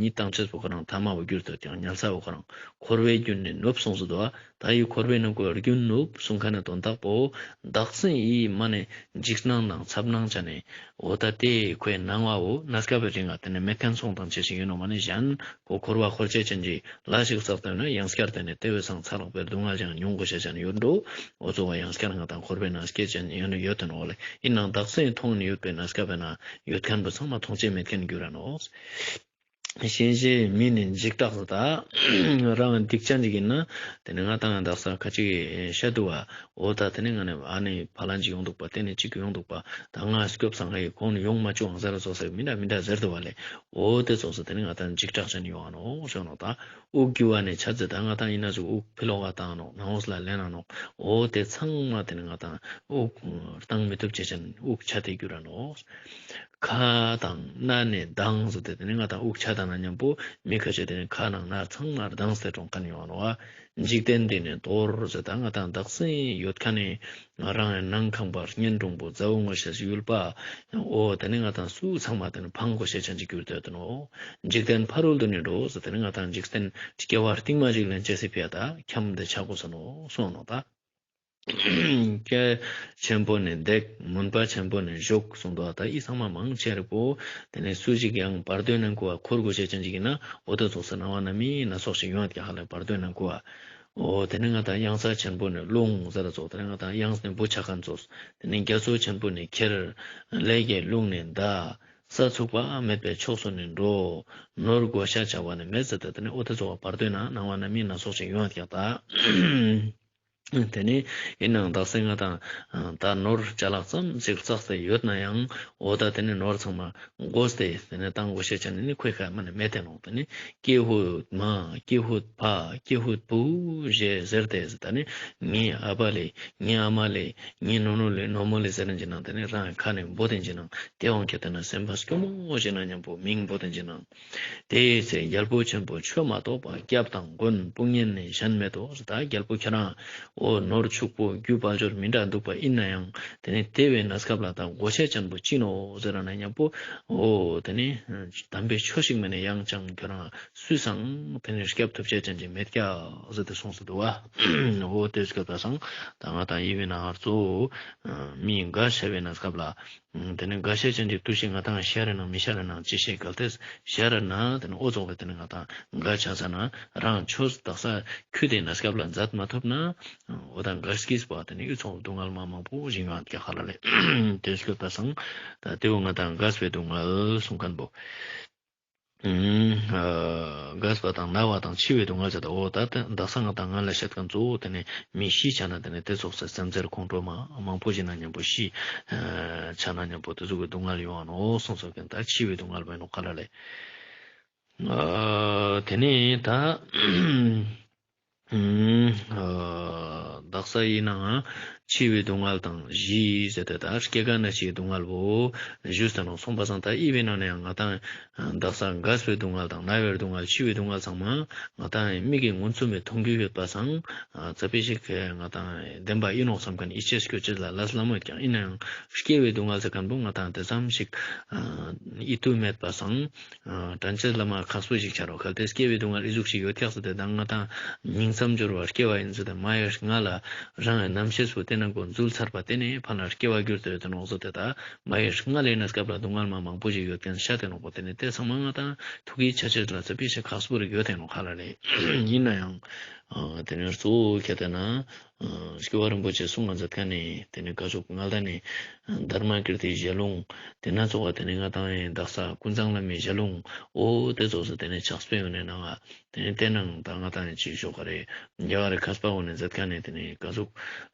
ཉིད་དང་ཆེས་པོ་ཁོ་རང་ཐ་མ་བོ་གྱུར་ཏེ་ཀྱང་ཉལ་ས་བོ་ཁོ་རང་འཁོར་བའི་རྒྱུན་ནི་ནུབ་སོང་སུ་འདུག། ད་ཡི་འཁོར་བའི་ནང་གོ་རྒྱུན་ནུབ་གསུང་མཁན་ནི་དོན་དག་པོ་བདག་སེམས་ཡི་མ་ནས་འཇིགས་སྣང་དང་འཚབ་སྣང་ཆ་ནས་འོ་ད་དེ་ཁོའི་སྣང་བ་བོ་གནས་སྐབས་རིང་ང་དེ་ནས་མེད་མཁན་སོང་དང་ཆེ་ཞིག་ཡིན་ནོ་མ་ནས་གཞན་ཁོ་འཁོར་བ་འཁོར་ཅེས་ཅན་གྱི་ལས་ཤིག་བསགས་ཏེ་ན་ཡང་སྐྱར་དེ་ནས་དེ་བས་སང་ཚ་ལག་པའི་སྡུག་བསྔལ་ཀྱང་མྱོང་དགོས་ཤེས་ཅན་ཡོད་འགྲོ། འོ་ཙོགས་པ་ཡང་སྐྱར་ང་དང་འཁོར་བའི་ནང་སྐྱེ་ཅན་ཡོད་ནི་ཡོད་དོ་ནོ་ལེ། ཡིན་ནའང་བདག་སེམས་མཐོང་ནི་ཡོད་པའི་གནས་སྐབས་པའི་ནང་ཡོད་མཁན་པོ་ཚང་མ་མཐོང་ཅེས་མེད་མཁན་གྱུར་ར་ནོག། གཤིན་རྗེའི་མི་ནི་འཇིགས་སྐྲག་ཟེར་ད་རང་སྡིག་ཅན་ཅིག་ཡིན་ན་དེ་ནི་ང་དང་བདག་ས་ཁ་ཅིག་ཤ་དུ་བ་འོ་ད་དེ་ནི་ང་ནི་ཨ་ནི་ཕ་ལན་ཅིག་ཡོང་འདུག་པ་དེ་ནི་ཅིག་ཡོང་འདུག་པ་ད་ང་སྐྱོབ་སང་ཧེ་ཁོང་ནི་ཡོང་མ་བཅུག་ཨང་ཟེར་ར་ཙོགས་ཟེར་མི་འདྲ་མི་འདྲ་ཟེར་དུ་བ་ལེ། འོ་དེ་ཙོགས་སེ་དེ་ནི་ང་དང་འཇིགས་སྐྲག་ཅན་ཡོང་ང་ནོག་ཞོག་ནོག་ད། དབུགས་རྒྱུ་བ་ནི་ཆད་ཟེར་ད་ང་དང་ཡིན་ན་ཟུག་དབུགས་ཕི་ལོག་ག་བཏང་ནོག་ནང་ངོས་ལ་ལེན་ན་ནོག། འོ་དེ་ཚང་མ་དེ་ནི་ང་དང་དབུགས་བཏང་མི་ཐུབ་ཅེས་ཅན་དབུགས་ཆད་དེ་གྱུར་ར་ནོག། ཁ་དང་སྣ་ནི་ལྡང་ཟེར་ཏེ་དེ་ནི་ང་དང་དབུགས་ཆད་ད་ན་མཉམ་པོ་མི་ཁ་ཅིག་དེ་ནི་ཁ་ནང་སྣ་ཚང་མ་ལྡང་སྟེ་གྲོངས་མཁན་ཡོང་ནོག། འཇིག་རྟེན་འདི་ནི་དོར་ཟེར་ད་ང་དང་བདག་སེམས་ཡོད་མཁན་ནི་ང་རང་ངི་ནང་ཁང་པ་གཉེན་དྲུང་པོ་མཛའ་བོ་ངོ་ཤེས་ཡུལ་པ། འོ་དེ་ནི་ང་དང་སུ་ཚང་མ་དེ་ནི་ཕང་དགོས་ཤེས་ཅན་ཅིག་གྱུར་ཏེ་ཡོད་ནོག། འཇིག་རྟེན་ཕ་རོལ་ཏུ་ནི་འགྲོ་ཟེར་དེ་ནི་ང་དང་འཇིག་རྟེན་སྐྱེ་བ་རྟིང་མ་ཅིག་ལེན་ཅེས་སི་ཕི་ཡ་ད་འཁྱམས་ཏེ་ཆ་དགོས་ས་ནོག་གསུངས་ནོག་ད། སྐྱེ་ཆེན་པོ་ནི་འདེགས། མུན་པ་ཆེན་པོ་ནི་གཞོག་གསུངས་འདུག། ད་ཨི་ཚང་མ་མང་ཆེ་རིག་པོ་དེ་ནི་སུ་ཞིག་ཡང་བར་དོའི་ནང་ཁུ་བ་འཁོར་དགོས་ཤེས་ཅན་ཅིག་ཡིན་ན་འོ་དེ་ཙོགས་སེ་སྣང་བ་སྣ་མིན་སྣ་ཚོགས་ཤིག་ཡོང་ཡོད་ཀྱག་ཧ་ལས་བར་དོའི་ནང་ཁུ་བ། འོ་དེ་ནི་ང་དང་གཡང་ས་ཆེན་པོ་ནི་རླུང་ཟེར་ར་ཙོགས་དེ་ནི་ང་དང་གཡང་ནི་འབུ་ཆ་མཁན་ཙོགས། དེ་ནི་རྒྱ་མཚོ་ཆེན་པོ་ནི་ཁྱེར། ལས་ཀྱི་རླུང་ནི་འདའ། ས་ཚུགས་པ་མེད་པའི་ཕྱོགས་སུ་ནི་འགྲོ། ནོར་བགོ་བཤའ་བྱ་བ་ནི་མེད་ཟེར་ཏེ་དེ་ནི་འོ་དེ་ཙོགས་བར་དོའི་ནང་སྣང་བ་སྣ་མིན་སྣ་ཚོགས་ཤིག་ཡོང་ཡོད་ཀྱག་ད། དེ་ནི་ཡིན་ནའང་བདག་སེམས་ང་དང་ད་ནོར་ཅ་ལག་ཙམ་ཞིག་བསགས་ཏེ་ཡོད་ན་ཡང་འོ་ད་དེ་ནི་ནོར་ཚང་མ་བགོས་ཏེ་དེ་ནི་བཏང་དགོས་ཤེས་ཅན་ནི་ཁོའི་ཁ་མ་ནི་མེད་དེ་ནོག། དེ་ནི་ཀྱེ་ཧུད་མ་ཀྱེ་ཧུད་ཕ་ཀྱེ་ཧུད་བུ་ཞེས་ཟེར་ཏེ་ད་ནི་ངའི་ཨ་ཕ་ལེ་ངའི་ཨ་མ་ལེ་ངའི་ནོ་ནོ་ལེ་ནོ་མོ་ལེ་ཟེར་ན་ཅི་ནང་དེ་ནི་རང་ཁ་ནས་འབོད་དེ་ཅི་ནང་དེ་འོང་ཁྱེད་དེ་ན་སེམས་པ་སྐྱོ་མོ་ཞིག་ན་མཉམ་པོ་མིང་འབོད་དེ་ཅི་ནང་། དེའི་ཚེ་རྒྱལ་པོ་ཆེན་པོ་ཆོས་མ་གཏོགས་པ་སྐྱབས་དང་མགོན་དཔུང་གཉེན་ནི་གཞན་མེད་དོ། ད་རྒྱལ་པོ་ཁྱེད་རང་ འོ་ནོར་ཕྱུག་པོ་རྒྱུ་དཔལ་འབྱོར་མི་འདྲ་འདུག་པ་ཡིན་ན་ཡང་དེ་ནི་དེ་བའི་གནས་སྐབས་ལ་ད་གོ་ཆ་ཅན་པོ་ཅི་ནོག་ཟེར་ན་མཉམ་པོ་འོ་དེ་ནི་དམ་པའི་ཆོས་ཤིག་མ་ནེ་ཡང་ཅང་ཁྱོ་རང་སུས་སང་དེ་ནི་སྐྱབས་ཐུབ་ཆ་ཅན་ཅིག་མེད་ཀྱག་ཟེར་ཏེ་གསུངས་སུ་འདུག་བ། འོ་དེ་སྐབས་ད་སང་ད་ང་དང་ཡིད་བེ་ན་ཧར་ཙོ་མི་འགའ་ཤ་བའི་གནས་སྐབས་ལ། དེ་ནི་འགའ་ཤས་ཅན་གྱི་དུས་ཤིག་ང་དང་ཤར་ན་མི་ཤར་ན་ཅི་ཤེས་གལ་ཏེ་ཤར་ན་དེ་ནི་འོ་ཙོགས་པའི་དེ་ནི་ང་དང་འགའ་ཆ་ས་ན་རང་ཆོས་དག་ས་ཁྱོད་དེ་ན་སྐབས་ལ་མཛད་མ་ཐུབ་ན་འོ་ད་འགའ་སྐྱིས་པ་དེ་ནི་ཡུ་ཚོང་སྡུག་བསྔལ་མ་མང་པོ་ཞིག་ཡོང་ཀྱག་ཧ་ལ་ལེ། དེ་སྐབས་ད་སང་ད་དེ་བོ་ང་དང་འགས་པའི་སྡུག་བསྔལ་གསུང་མཁན་པོ། འགས་པ་དང་ན་བ་དང་འཆི་བའི་སྡུག་བསྔལ་ཟེར་ད་འོ་ད་དེ་དག་ས་ང་དང་ང་ལ་བཤད་མཁན་གཙོ་བོ་དེ་ནི་མི་ཤི་ཆ་ན་དེ་ནི་དེ་ཚོགས་སེ་སེམས་ཚེར་ཁོང་ཁྲོ་མ་མང་པོ་ཞིག་ན་མཉམ་པོ་ཤི་ཆ་ན་མཉམ་པོ་དེ་ཚོགས་ཀྱི་སྡུག་བསྔལ་ཡོང་བ་ནོ་གསུངས་སོ་མཁན་ད་འཆི་བའི་སྡུག་བསྔལ་བ་ཡིན་ནོ་ཁ་ལ་ལེ། དེ་ནི་ད། ཨུམ། ཨ་དག་ས་ཡིན་ནའང་འཆི་བའི་སྡུག་བསྔལ་དང་བཞི་ཟེར་ཏེ་ད་སྐྱེ་རྒ་ན་འཆིའི་སྡུག་བསྔལ་བོ་ཞུས་ཏེ་ནོ་གསུངས་པ་སང་ད་ཨི་བའི་ནང་ནས་ཡང་ང་དང་དག་ས་འགས་པའི་སྡུག་བསྔལ་དང་ན་བའི་སྡུག་བསྔལ་འཆི་བའི་སྡུག་བསྔལ་ཚང་མ་ང་དང་མིག་གི་མངོན་སུམ་མི་མཐོང་རྒྱུ་ཡོད་པ་སང་ཙ་པིག་ཞིག་ང་དང་བདེན་པ་ཡིན་ནོ་བསམ་མཁན་ཡིད་ཆེས་སྐྱོ་ཅེས་ལ་ལས་སླ་མོ་ཡོད་ཀྱང་ཡིན་ནའང་སྐྱེ་བའི་སྡུག་བསྔལ་ཟེར་མཁན་བོ་ང་དང་དེ་ཙམ་ཞིག་ཨ་ཡིད་དུ་མེད་པ་སང་། ཨ་དྲན་ཅེས་ལ་མ་ཁག་པོ་ཞིག་ཆ་རོགས་གལ་ཏེ་སྐྱེ་བའི་སྡུག་བསྔལ་ཨི་ཟུག་ཞིག་ཡོད་ཀྱག་ཟེར་ཏེ་ད་ང་དང་ཉིང་མཚམས་སྦྱོར་བ་སྐྱེ་བ་ཡིན་ཟེར་ཏེ་མ་ཡི་ང་ལ་རང་ཡི་རྣམ་ཤེས་པོ་དེ་ན་གོ་འཛུལ་ཚར་བ་དེ་ནས་ཕན་ལ་སྐྱེ་བ་གྱུར་ཏེ་ཡོད་དེ་ནོག་ཟེར་ཏེ་ད་མ་ཡི་ང་ལས་ན་སྐབས་ལ་སྡུག་བསྔལ་མ་མང་པོ་ཞིག་ཡོད་མཁན་ཤ་དེ་ནོག་པོ་དེ་ནས་དེ་ཚང་མ་ང་དང་ཐུག་གི་ཆ་ཅེས་ལ་ཙ་པིག་ཞིག་ཁག་པོ་རིག་ཡོད་དེ་ནོག་ཁ་ལ་ལེ། ཡིན་ན་ཡང་ཨ་དེ་ནས་གཙོ་བོ་ཁྱེད་དེ་ན། ཨ་སྐྱོབ་པ་རིན་པོ་ཆེ་གསུང་ང་མཛད་མཁན་ནི་དེ་ནི་ག་ཟུག་ང་ལྟ་ནི་ཨ་དྷརྨ་ཀིརྟི་ཞལ་ལུང་དེ་ན་ཚོགས་པ་དེ་ནི་ང་དང་ཡིན་དག་ས་ཀུན་བཟང་བླ་མའི་ཞལ་ལུང་འོ་དེ་ཚོགས་སུ་དེ་ནི་ཕྱག་དཔེ་ཡོད་ནི་ནང་ང་དེ་ནི་དེ་ནང་ད་ང་དང་ཡིན་ཅིག་ཞོག་ག་རེ་རྒྱ་གར་རི་མཁས་པ་འོ་ནི་མཛད་མཁན་ནི་དེ་ནི་ག་ཟུག་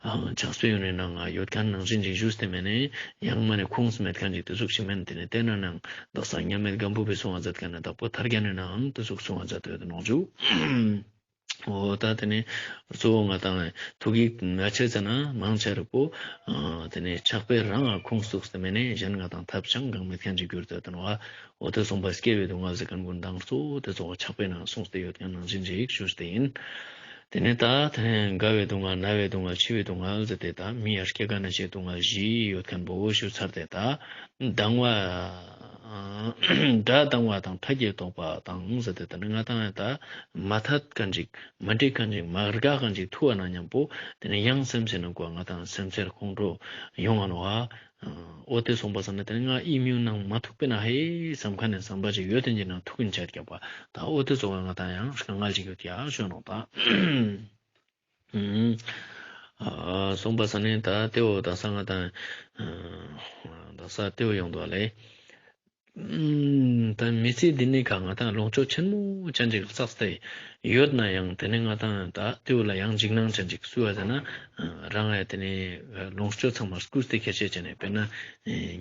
ཨ་ཕྱག་དཔེ་ཡོད་ནི་ནང་ང་ཡོད་མཁན་ནང་བཞིན་ཅིག་ཞུས་ཏེ་མེད་ནི་ཡང་མ་ནི་ཁུངས་མེད་མཁན་ཅིག་དེ་ཟུག་ཞིག་མེད་དེ་ནི་དེ་ན་ནང་དག་ས་མཉམ་མེད་སྒམ་པོ་པའི་གསུང་ང་མཛད་མཁན་ནི་དྭགས་པོ་ཐར་རྒྱན་ནི་ནང་དེ་ཟུག་གསུང་ང་མཛད་དེ་ཡོད་ནོག་ཇུ། འོ་ད་དེ་ནི་གཙོ་བོ་ང་དང་ཐུག་གི་ང་ཆེ་ཙ་ན་མང་ཆེ་རིག་པོ་ཨ་དེ་ནི་ཕྱག་དཔེ་རང་ང་ཁུངས་གཏུགས་ཏེ་མེད་ནི་གཞན་ང་དང་ཐབས་ཅང་གང་མེད་མཁན་ཅིག་གྱུར་ཏེ་ཡོད་ནོག་འོ་དེ་གསུངས་པ་སྐྱེ་བའི་སྡུག་བསྔལ་ཟེར་མཁན་ཀུན་དང་གཙོ་བོ་དེ་ཚོ་ཕྱག་དཔེ་ནང་གསུངས་ཏེ་ཡོད་མཁན་ནང་བཞིན་ཅིག་ཞུས་ཏེ་ཡིན། དེ་ནི་ད་དེ་ནི་རྒ་བའི་སྡུག་བསྔལ་ན་བའི་སྡུག་བསྔལ་འཆི་བའི་སྡུག་བསྔལ་ཟེར་ཏེ་ད་མི་ཡར་སྐྱེ་རྒ་ན་འཆིའི་སྡུག་བསྔལ་བཞི་ཡོད་མཁན་བོ་ཞུ་ཚར་ཏེ་ད་སྡང་བ། དགྲ་སྡང་བ་དང་ཕྲ་རྒྱས་རྟོག་པ་དང་ཟེར་ཏེ་དེ་ནི་ང་དང་ད་མ་ཐད་མཁན་ཅིག་མ་འགྲིག་མཁན་ཅིག་མ་དགའ་མཁན་ཅིག་ཐུག་པ་ན་མཉམ་པོ་དེ་ནི་ཡང་སེམས་སེ་ནང་གོ་ང་དང་སེམས་ཚེར་ཁོང་ཁྲོ་ཡོང་ང་ནོག་ཨ། འོ་དེ་སོང་པ་སང་ན་དེ་ནི་ང་ཨི་མིའུ་ནང་མ་ཐུག་པེ་ན་ཧེ་བསམ་མཁན་ནི་བསམ་པ་ཅིག་ཡོད་དེ་ཅི་ན་ཐུག་གིན་ཆད་རྒྱག་པ་ད་འོ་དེ་ཚོ་བ་ང་དང་ཡང་དཀའ་ངལ་ཅིག་ཡོད་ཀྱག་ཞུ་ནོག་ད། ཨ་སོང་པ་སང་ནི་ད་དེ་བོ་ད་ས་ང་དང་ད་ས་དེ་བོ་ཡོང་དོ་ལེ། ད་མི་ཚེ་འདི་ནི་ཁ་ང་དང་ལོངས་སྤྱོད་ཆེན་མོ་ཅན་ཅིག་བསགས་ཏེ་ཡོད་ན་ཡང་དེ་ནི་ང་དང་ད་དེ་བོ་ལ་ཡང་འཇིགས་སྣང་ཅན་ཅིག་སུ་བ་ཟེར་ན་རང་ཡ་དེ་ནི་ལོངས་སྤྱོད་ཚང་མ་རྐུས་ཏེ་ཁྱེར་ཆེ་ཅན་ནི་དཔེར་ན་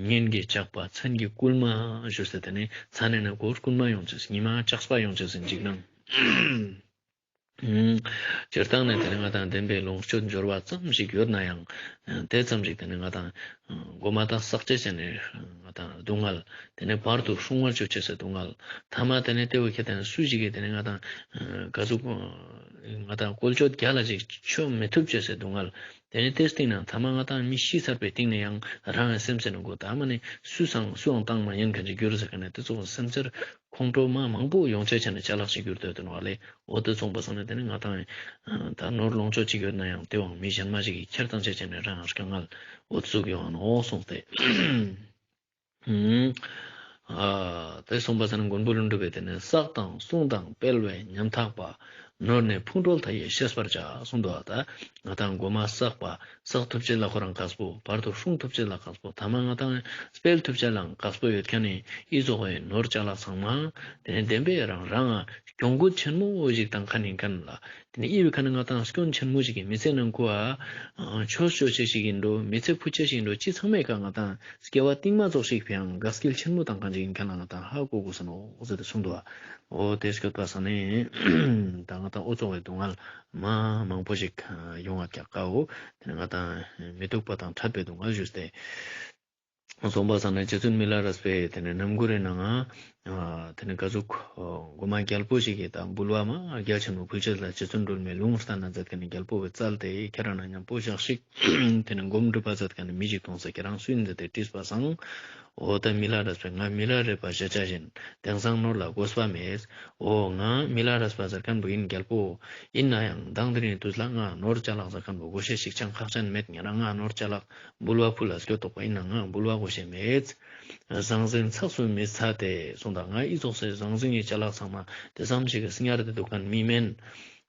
གཉེན་གྱི་ཇག་པ་མཚན་གྱི་རྐུན་མ་ཞུས་ཏེ་དེ་ནི་མཚན་ནི་ན་གོ་རྐུན་མ་ཡོང་ཅེས་ཉི་མ་ཇག་པ་ཡོང་ཅེས་འཇིགས་སྣང་། སྤྱིར་བཏང་ནས་དེ་ནི་ང་དང་བདེན་པའི་ལོངས་སྤྱོད་འབྱོར་བ་ཙམ་ཞིག་ཡོད་ན་ཡང་དེ་ཙམ་ཞིག་དེ་ནི་ང་དང་མགོ་མ་དང་བསགས་ཅེས་ནི་ང་དང་སྡུག་བསྔལ་དེ་ནི་བར་དུ་སྲུང་བར་བྱེད་ཅེས་སི་སྡུག་བསྔལ་ཐ་མ་དེ་ནི་དེ་བོ་ཁྱེད་དེ་ནི་སུ་ཞིག་གིས་དེ་ནི་ང་དང་ག་ཟུག་ང་དང་བཀོལ་སྤྱོད་རྒྱ་ལ་ཅིག་ཆོ་མི་ཐུབ་ཅེས་སི་སྡུག་བསྔལ་དེ་ནི་དེ་སྟེང་ན་ཐ་མ་ང་དང་མི་ཤི་ཚར་བའི་སྟེང་ནས་ཡང་རང་ཡང་སེམས་སེ་ནི་གོ་ད་མ་ནི་སུ་སང་སུའང་བཏང་མ་ཉན་མཁན་ཅིག་གྱུར་ཟེར་མཁན་ནི་དེ་ཚོ་སེམས་ཚེར་ཁོང་ཁྲོ་མ་མང་པོ་ཡོང་ཆ་ཆ་ནས་ཅ་ལག་ཅིག་གྱུར་ཏེ་ཡོད་དེ་ནོག་ལེ། འོ་དེ་སོང་པ་སང་ནི་དེ་ནི་ང་དང་ད་ནོར་ལོངས་སྤྱོད་ཅིག་ཡོད་ན་ཡང་དེ་བོ་མི་གཞན་མ་ཞིག་གིས་ཁྱེར་བཏང་ཆ་ཆ་ནས་རང་དཀའ་ངལ་འོ་ཙུག་ཡོང་ནོག་གསུངས་ཏེ། ཨ་དེ་སོང་པ་སང་ནི་མགོན་པོ་ཀླུ་སྒྲུབ་པས་དེ་ནི་བསགས་དང་བསྲུང་དང་སྤེལ་བའི་ཉམ་ཐག་པ། ནོར་ནི་ཕུང་ཁྲོལ་མཐའ་ཡས་ཤེས་པར་བྱ་གསུངས་འདུག་ད་ང་དང་མགོ་མ་བསགས་པ་བསགས་ཐུབ་ཅེས་ལ་ཁོ་རང་ཁག་པོ་བར་དུ་སྲུང་ཐུབ་ཅེས་ལ་ཁག་པོ་ཐ་མ་ང་དང་སྤེལ་ཐུབ་ཅེས་ལའང་ཁག་པོ་ཡོད་མཁན་ནི་ཨི་ཙོགས་པའི་ནོར་ཅ་ལག་ཚང་མ་དེ་ནི་བདེན་པའི་རང་རང་ང་གྱོང་གུད་ཆེན་མོ་ཞིག་བཏང་མཁན་ཡིན་མཁན་ལ་དེ་ནི་ཨི་བོའི་ཁ་ནས་ང་དང་སྐྱོན་ཆེན་མོ་ཞིག་གི་མི་ཚེ་ནང་ཁུ་ཨ་ཆོས་ཆོས་ཅེས་ཞིག་ཡིན་འགྲོ་མི་ཚེ་ཕུད་ཅེས་ཞིག་ཡིན་འགྲོ་ཅི་ཚང་མའི་ཁ་ང་དང་སྐྱེ་བ་རྟིང་མ་ཙོགས་ཤིག་ཕི་ཡང་དགའ་སྐྱིད་ཆེན་མོ་བཏང་མཁན་ཅིག་ཡིན་མཁན་ལ་ང་དང་ཧ་གོ་དགོས་ས་ནོག་ཟེར་ཏེ་གསུངས་འདུག་ཨ། འོ་དེ་སྐབས་པ་སང་ནི་ད་ང་དང་འོ་ཙོགས་པའི་སྡུག་བསྔལ་མ་མང་པོ་ཞིག་ཡོང་བ་ཀྱག་ཀའོ། དེ་ནི་ང་དང་མི་སྡུག་པ་དང་འཕྲད་པའི་སྡུག་བསྔལ་ཞུས་ཏེ། སོང་པ་སང་ན་རྗེ་བཙུན་མི་ལ་རས་པའི་དེ་ནས་རྣམ་མགུར་རི་ནང་ང་དེ་ནས་ག་ཟུག་མགོ་མ་རྒྱལ་པོ་ཞིག་གི་ད་འབུལ་བ་མ་རྒྱ་ཆེན་མོ་ཕུལ་ཅེས་ལ་རྗེ་བཙུན་སྒྲོལ་མའི་ལུང་བསྟན་ན་མཛད་མཁན་ནི་རྒྱལ་པོ་བའི་རྩལ་དེ་ཁྱེད་རང་ན་མཉམ་པོ་ཞག་ཞིག་དེ་ནས་སྒོམ་སྒྲུབ་པ་མཛད་མཁན་ནི་མི་ཞིག་མཐོང་ས་ཁྱེད་རང་སུ་ཡིན་ཟེར་ཏེ་དྲིས་པ་སང་། འོ་ད་མི་ལ་རས་པས་ང་མི་ལ་རས་པ་ཞེས་བྱ་ཞིག་ཡིན། དེང་སང་ནོར་ལ་དགོས་པ་མེད། འོ་ང་མི་ལ་རས་པ་ཟེར་མཁན་པོ་ཡིན་རྒྱལ་པོ། ཡིན་ན་ཡང་མདང་དེ་རིང་དུས་ལ་ང་ནོར་ཅ་ལག་ཟེར་མཁན་པོ་དགོས་ཤེས་ཤིག་ཅང་ཁག་ཅན་མེད། ང་རང་ང་ནོར་ཅ་ལག་འབུལ་བ་ཕུལ་ལ་སྐྱོད་དོག་པ་ཡིན་ན་ང་འབུལ་བ་དགོས་ཤེས་མེད། ཟང་ཟིང་ཚགས་སུ་མི་ཚ་སྟེ་གསུངས་དང་། ང་ཨི་ཙོགས་སེ་ཟང་ཟིང་གི་ཅ་ལག་ཚང་མ་དེ་ཙམ་ཞིག་གི་སྙར་ཏེ་འདུག་མཁན་མི་མིན།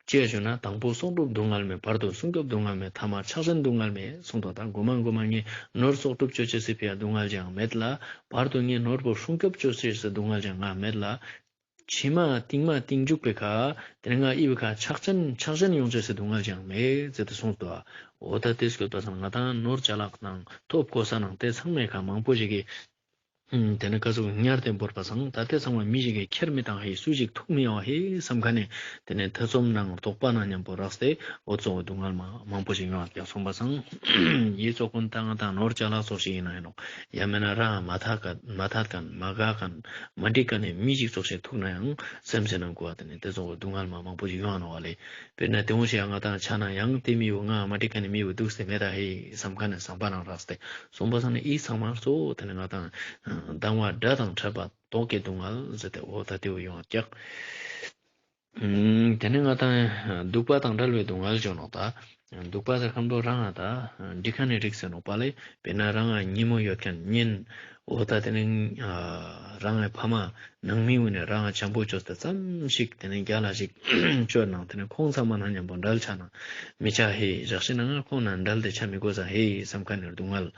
ཅི་ཞུ་ན་དང་པོ་སྲོག་སྒྲུབ་སྡུག་བསྔལ་མེད། བར་དུ་སྲུང་སྐྱོབ་སྡུག་བསྔལ་མེད། ཐ་མ་ཆགས་ཞེན་སྡུག་བསྔལ་མེད་གསུངས་དང་། ད་མགོ་མ་མགོ་མ་ངས་ནོར་སྲོག་སྒྲུབ་ཅོ་ཅེས་སི་ཕི་ཡ་སྡུག་བསྔལ་ཅང་མེད་ལ། བར་དུ་ངས་ནོར་བུ་སྲུང་སྐྱོབ་ཅོ་ཅེས་སི་སྡུག་བསྔལ་ཅང་ང་མེད་ལ། ཕྱི་མ་རྟིང་མ་རྟིང་མཇུག་པའི་ཁ་དེ་ནས་ང་ཨི་བའི་ཁ་ཆགས་ཞེན་ཆགས་ཞེན་ཡོང་ཅེས་སི་སྡུག་བསྔལ་ཅང་མེད་ཟེར་ཏེ་གསུངས་ཏོ། འོ་ད་དེ་སྐྱོད་པ་སང་ང་དང་ནོར་ཅ་ལག་དང་ཐོབ་གོ་ས་ནང་དེ་ཚང་མའི་ཁ་མང་པོ་ཞིག་གི་ཨུམ། དེ་ནས་ག་ཟུག་ཉར་ཏེ་བོར་པ་སང་ད་དེ་ཚང་མ་མི་ཞིག་གིས་ཁྱེར་མི་བཏང་ཧེ་སུ་ཞིག་ཐུག་མི་ཡོང་ཧེ་བསམ་མཁན་ནི་དེ་ནས་ཐེ་ཚོམ་ནང་དོགས་པ་ནང་མཉམ་པོ་རགས་ཏེ་འོ་ཙོགས་སྡུག་བསྔལ་མ་མང་པོ་ཞིག་ཡོང་བ་ཀྱང་སོང་པ་སང་། ཡི་ཙོགས་ཀུན་ད་ང་དང་ནོར་ཅ་ལག་ཙོགས་ཤིག་ཡིན་ན་ཡིན་ནོག་ཡང་མེད་ན་རང་མ་ཐད་མཁན་མ་ཐད་མཁན་མ་དགའ་མཁན་མ་འགྲིག་མཁན་ནི་མི་ཞིག་ཙོགས་ཤིག་ཐུག་ན་ཡང་སེམས་སི་ནང་གོ་བ་དེ་ནས་དེ་ཙོགས་སྡུག་བསྔལ་མ་མང་པོ་ཞིག་ཡོང་ནོག་བ་ལེ། དཔེར་ན་དེ་འོང་ཞིག་ཡང་ང་དང་ཆ་ན་ཡང་དེ་མི་བོ་ང་མ་འགྲིག་མཁན་ནི་མི་བོ་འདུག་སྟེ་མེད་ད་ཧེ་བསམ་མཁན་ནི་བསམ་པ་ནང་རགས་ཏེ། སོང་པ་སང་ནི་ཨི་ཚང་མ་གཙོ་བོ་དེ་ནི་ང་དང་སྡང་བ་དགྲ་དང་ཕྲད་པ་དོགས་ཀྱི་སྡུག་བསྔལ་ཟེར་ཏེ་འོ་ད་དེ་བོ་ཡོང་བ་ཀྱག་དེ་ནི་ང་དང་སྡུག་པ་དང་བྲལ་བའི་སྡུག་བསྔལ་ཅོ་ནོག་ད། སྡུག་པ་ཟེར་མཁན་པོ་རང་ང་ད་འགྲིག་མཁན་ནི་རིགས་ཟེར་ནོག་པ་ལེ། དཔེར་ན་རང་ང་ཉིན་མོ་ཡོད་མཁན་ཉིན། འོ་ད་དེ་ནི་རང་ངི་ཕ་མ་ནང་མི་བོ་ནི་རང་ང་བྱམས་པོ་ཅོས་ཏེ་ཙམ་ཞིག་དེ་ནི་རྒྱལ་ལ་ཞིག་ཅོས་ནང་དེ་ནི་ཁོང་ཚང་མ་ནང་མཉམ་པོ་འབྲལ་ཆ་ན་མི་ཆ་ཧེ། ཞག་ཤིག་ནང་ང་ཁོང་ནང་འབྲལ་ཏེ་ཆ་མི་དགོས་ས་ཧེ་བསམ་མཁན་ནི་སྡུག་བསྔལ།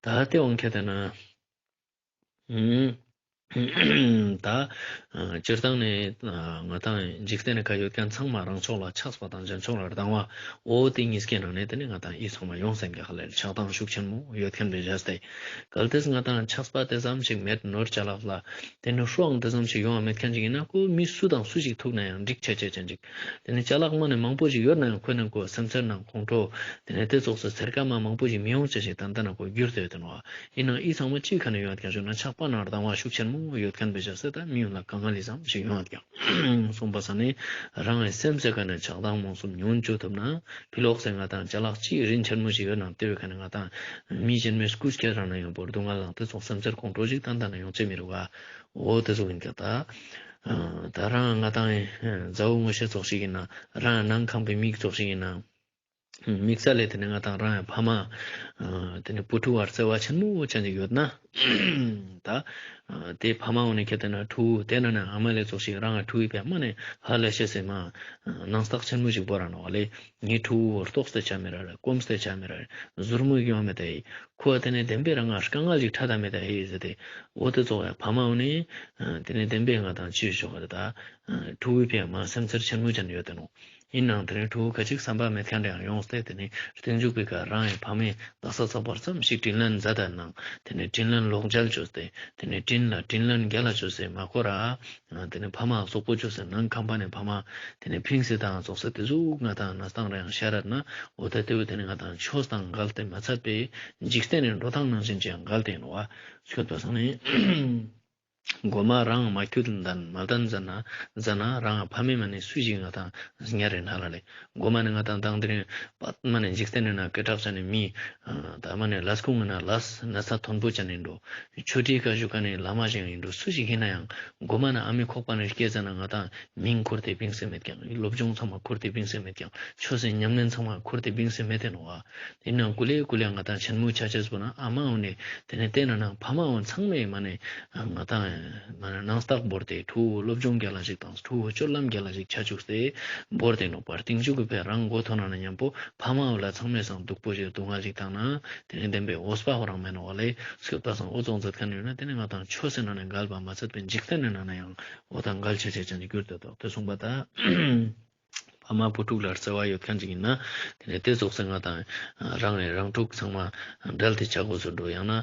ད་དེ་འོང་ཁྱེད་དེ་ན། ད་སྤྱིར་བཏང་ནས་ང་དང་འཇིག་རྟེན་ནི་ཁ་ཡོད་མཁན་ཚང་མ་རང་ཕྱོགས་ལ་ཆགས་པ་དང་གཞན་ཕྱོགས་ལ་སྡང་བ། འོ་དེ་གཉིས་ཀའི་ནང་ནས་དེ་ནི་ང་དང་ཨི་ཚང་མ་ཡོང་སེམས་ཀྱི་ཧ་ལས་ཆགས་སྡང་ཤུགས་ཆེན་མོ་ཡོད་མཁན་པའི་བཞག་སྟེ། གལ་ཏེ་ང་དང་ཆགས་པ་དེ་ཙམ་ཞིག་མེད་ནོར་ཅ་ལག་ལ། དེ་ནི་ཧྲོང་དེ་ཙམ་ཞིག་ཡོང་བ་མེད་མཁན་ཞིག་ཡིན་ན་ཁོ་མི་སུ་དང་སུ་ཞིག་ཐུག་ན་ཡང་འགྲིག་ཆ་ཆ་ཅན་ཅིག་དེ་ནི་ཅ་ལག་མ་ནི་མང་པོ་ཞིག་ཡོད་ན་ཡང་ཁོ་ནི་ཁོ་སེམས་ཚེར་ནང་ཁོང་ཁྲོ། དེ་ནི་དེ་ཙོགས་སུ་ཚེར་ཀ་མ་མང་པོ་ཞིག་མི་ཡོང་ཆ་ཞིག་ཏན་ཏན་ན་ཁོ་འགྱུར་ཏེ་ཡོད་དེ་ནོ། ཡིན་ནའང་ཨི་ཚང་མ་ཅིའི་ཁ་ནས་ཡོང་བ་ཀྱང་ཞུ་ན་ཆགས་པ་ནང་སྡང་བ་ཤུགས་ཆེན་མོ་ཡོད་མཁན་པའི་བཞག་སྟེ་ད་མི་ཡོང་ལ་གང་ལ་ཙམ་ཞིག་ཡོང་བ་ཀྱང་། སོང་པ་སང་ནི་རང་ངི་སེམས་སི་ཀ་ནས་ཆགས་སྡང་རྨོངས་གསུམ་ཉུང་ཅོ་ཐུབ་ན་ཕི་ལོགས་སེ་ང་དང་ཅ་ལག་ཅིའི་རིན་ཆེན་མོ་ཞིག་ཡོད་ནང་དེ་བའི་ཁ་ནས་ང་དང་མི་གཞན་མའི་སྐུ་སྐྱེ་རང་ན་ཡོང་པོ་སྡུག་བསྔལ་ལང་དེ་ཙོགས་སེམས་ཚེར་ཁོང་ཁྲོ་ཞིག་ཏན་ཏན་ན་ཡོང་ཆེ་མི་རུག་ག་འོ་དེ་ཙོགས་ཡིན་ཀྱང་ད། ད་རང་ང་དང་མཛའ་བོ་ངོ་ཤེས་ཙོགས་ཤིག་ཡིན་ན་རང་ནང་ཁང་པའི་མིག་ཙོགས་ཤིག་ཡིན་ན། དམིགས་བསལ་ལས་དེ་ནི་ང་དང་རང་ཡང་ཕ་མ། དེ་ནི་བུ་ཕྲུག་བར་བརྩེ་བ་ཆེན་མོ་ཅན་ཅིག་ཡོད་ན། ད། དེ་ཕ་མ་འོ་ནི་ཁྱེད་དེ་ན་ཕྲུ་གུ་དེ་ན་ན་ཨ་མ་ལེ་ཙོགས་ཤིག་རང་ཡང་ཕྲུ་གུའི་ཕ་མ་ནི་ཧ་ལས་ཤེས་སེ་མ། སྣང་རྟགས་ཆེན་མོ་ཞིག་བོར་ར་ནོག་ལེ། ངའི་ཕྲུ་གུ་ལྟོགས་ཏེ་ཆ་མེད་ར་རེ་སྐོམ་སྟེ་ཆ་མེད་ར་རེ་ཟུར་མོ་ཡོང་མེད་དེ། ཁོ་དེ་ནི་བདེན་པའི་རང་ང་དཀའ་ངལ་ཞིག་འཕྲད་ད་མེད་དེ་ཧེ་ཟེར་ཏེ། འོ་དེ་ཙོགས་ཡང་ཕ་མ་འོ་ནི། དེ་ནི་བདེན་པའི་ང་དང་ཅི་ཞོག་ག་རེ་ད། ཕྲུ་གུའི་ཕ་མ་སེམས་ཚེར་ཆེན་མོ་ཅན་ཡོད་དེ་ནོག་ཡིན་ནའང་དེ་ནི་ཕྲུ་གུ་ཁ་ཅིག་བསམ་པ་མེད་མཁན་རེ་ཡང་ཡོང་སྟེ་དེ་ནི་རྟིང་མཇུག་པའི་ཁ་རང་ཡང་ཕ་མས་དག་ས་ཚགས་པར་ཙམ་ཞིག་དྲིན་ལན་མཛད་ད་ནང་དེ་ནི་དྲིན་ལན་ལོག་འཇལ་བཅོས་ཏེ་དེ་ནི་དྲིན་ལ་དྲིན་ལན་འཇལ་ལ་བཅོས་སེ་མ་ཁོ་ར། དེ་ནི་ཕ་མ་སོག་པོ་བཅོས་སེ་ནང་ཁང་པ་ནས་ཕ་མ་དེ་ནི་ཕིངས་སེ་དང་ཙོགས་སེ་དེ་ཟུག་ང་དང་ན་སྟངས་རེ་ཡང་ཤར་ར་ན་འོ་ད་དེ་བོ་དེ་ནི་ང་དང་ཆོས་དང་འགལ་ཏེ་མ་ཚད་པའི་འཇིག་རྟེན་ནི་འགྲོ་སྟངས་ནང་བཞིན་ཅིག་ཡང་འགལ་ཏེ་ཡིན་ནོག་བ། ཤོད་པ་སང་ནི། མགོ་མ་རང་མ་ཁྱུད་ལྡན་མ་ལྡན་ཟ་ན་ཟ་ན་རང་ཕ་མེས་མ་ནི་སུ་ཞིག་ང་དང་ཉ་རེ་ན་ལ་ལེ། མགོ་མ་ནི་ང་དང་དང་དེ་རིང་པད་མ་ནི་འཇིག་རྟེན་ནི་ན་སྐད་གྲགས་ཅན་ནི་མི། ད་མ་ནི་ལས་ཁུངས་ན་ལས་ན་ཚ་མཐོན་པོ་ཅན་ནི་འགྲོ། ཆོས་ཁྲིད་ཀ་ཞུ་ཀ་ནི་བླ་མ་ཞིག་ཡིན་འགྲོ་སུ་ཞིག་ཡིན་ན་ཡང་མགོ་མ་ནི་ཨ་མའི་ཁོག་པ་ནི་སྐྱེས་ཟ་ན་ང་དང་མིང་ཁུར་ཏེ་བིངས་སེ་མེད་ཀྱང་སློབ་སྦྱོང་ཚང་མ་ཁུར་ཏེ་བིངས་སེ་མེད་ཀྱང་ཆོས་སེ་ཉམས་ལེན་ཚང་མ་ཁུར་ཏེ་བིངས་སེ་མེད་དེ་ནོག་བ། དེ་ནང་ཀུ་ལེ་ཀུ་ལེ་ང་དང་ཆེན་མོ་ཆ་ཆེས་པོ་ན་ཨ་མ་འོ་ནི་དེ་ནས་བལྟས་ན་ནང་ཕ་མ་འོ་ཚང་མས་མ་ནི་ང་དང་མ་ནི་ནང་རྟགས་བོར་ཏེ་ཕྲུ་གུ་སློབ་སྦྱོང་རྒྱལ་ལ་ཞིག་དང་ཕྲུ་གུ་སྤྱོད་ལམ་རྒྱལ་ལ་ཞིག་ཆ་བཅུག་སྟེ་བོར་ཏེ་ནོག་པར་རྟིང་མཇུག་གི་ཕེ་རང་མགོ་ཐོན་ན་ན་མཉམ་པོ་ཕ་མ་འོ་ལ་ཚང་མས་སང་སྡུག་པོ་ཞིག་སྡུག་བསྔལ་ཞིག་བཏང་ན་དེ་ནས་བདེན་པའི་འོས་པ་ཧོ་རང་མེད་ནོག་བ་ལེ། སྐྱོད་པ་སང་འོ་ཙོང་མཛད་མཁན་ཡོད་ན་དེ་ནས་ང་དང་ཆོས་སེ་ན་ནི་འགལ་བ་མ་ཚད་པའི་འཇིག་རྟེན་ནི་ན་ན་ཡང་འོ་དང་འགལ་ཆ་ཆ་ཅན་གྱུར་ཏེ་དོག་དེ་གསུངས་པ་ད། ཕ་ ཕ་མ་བུ་ཕྲུག་ལ་བརྩེ་བ་ཡོད་མཁན་ཅིག་ཡིན་ན་དེ་ནས་དེ་ཙོགས་སེ་ང་དང་རང་ནས་རང་ཕྲུག་ཚང་མ་འབྲལ་ཏེ་ཆ་དགོས་སུ་འགྲོ། ཡང་ན་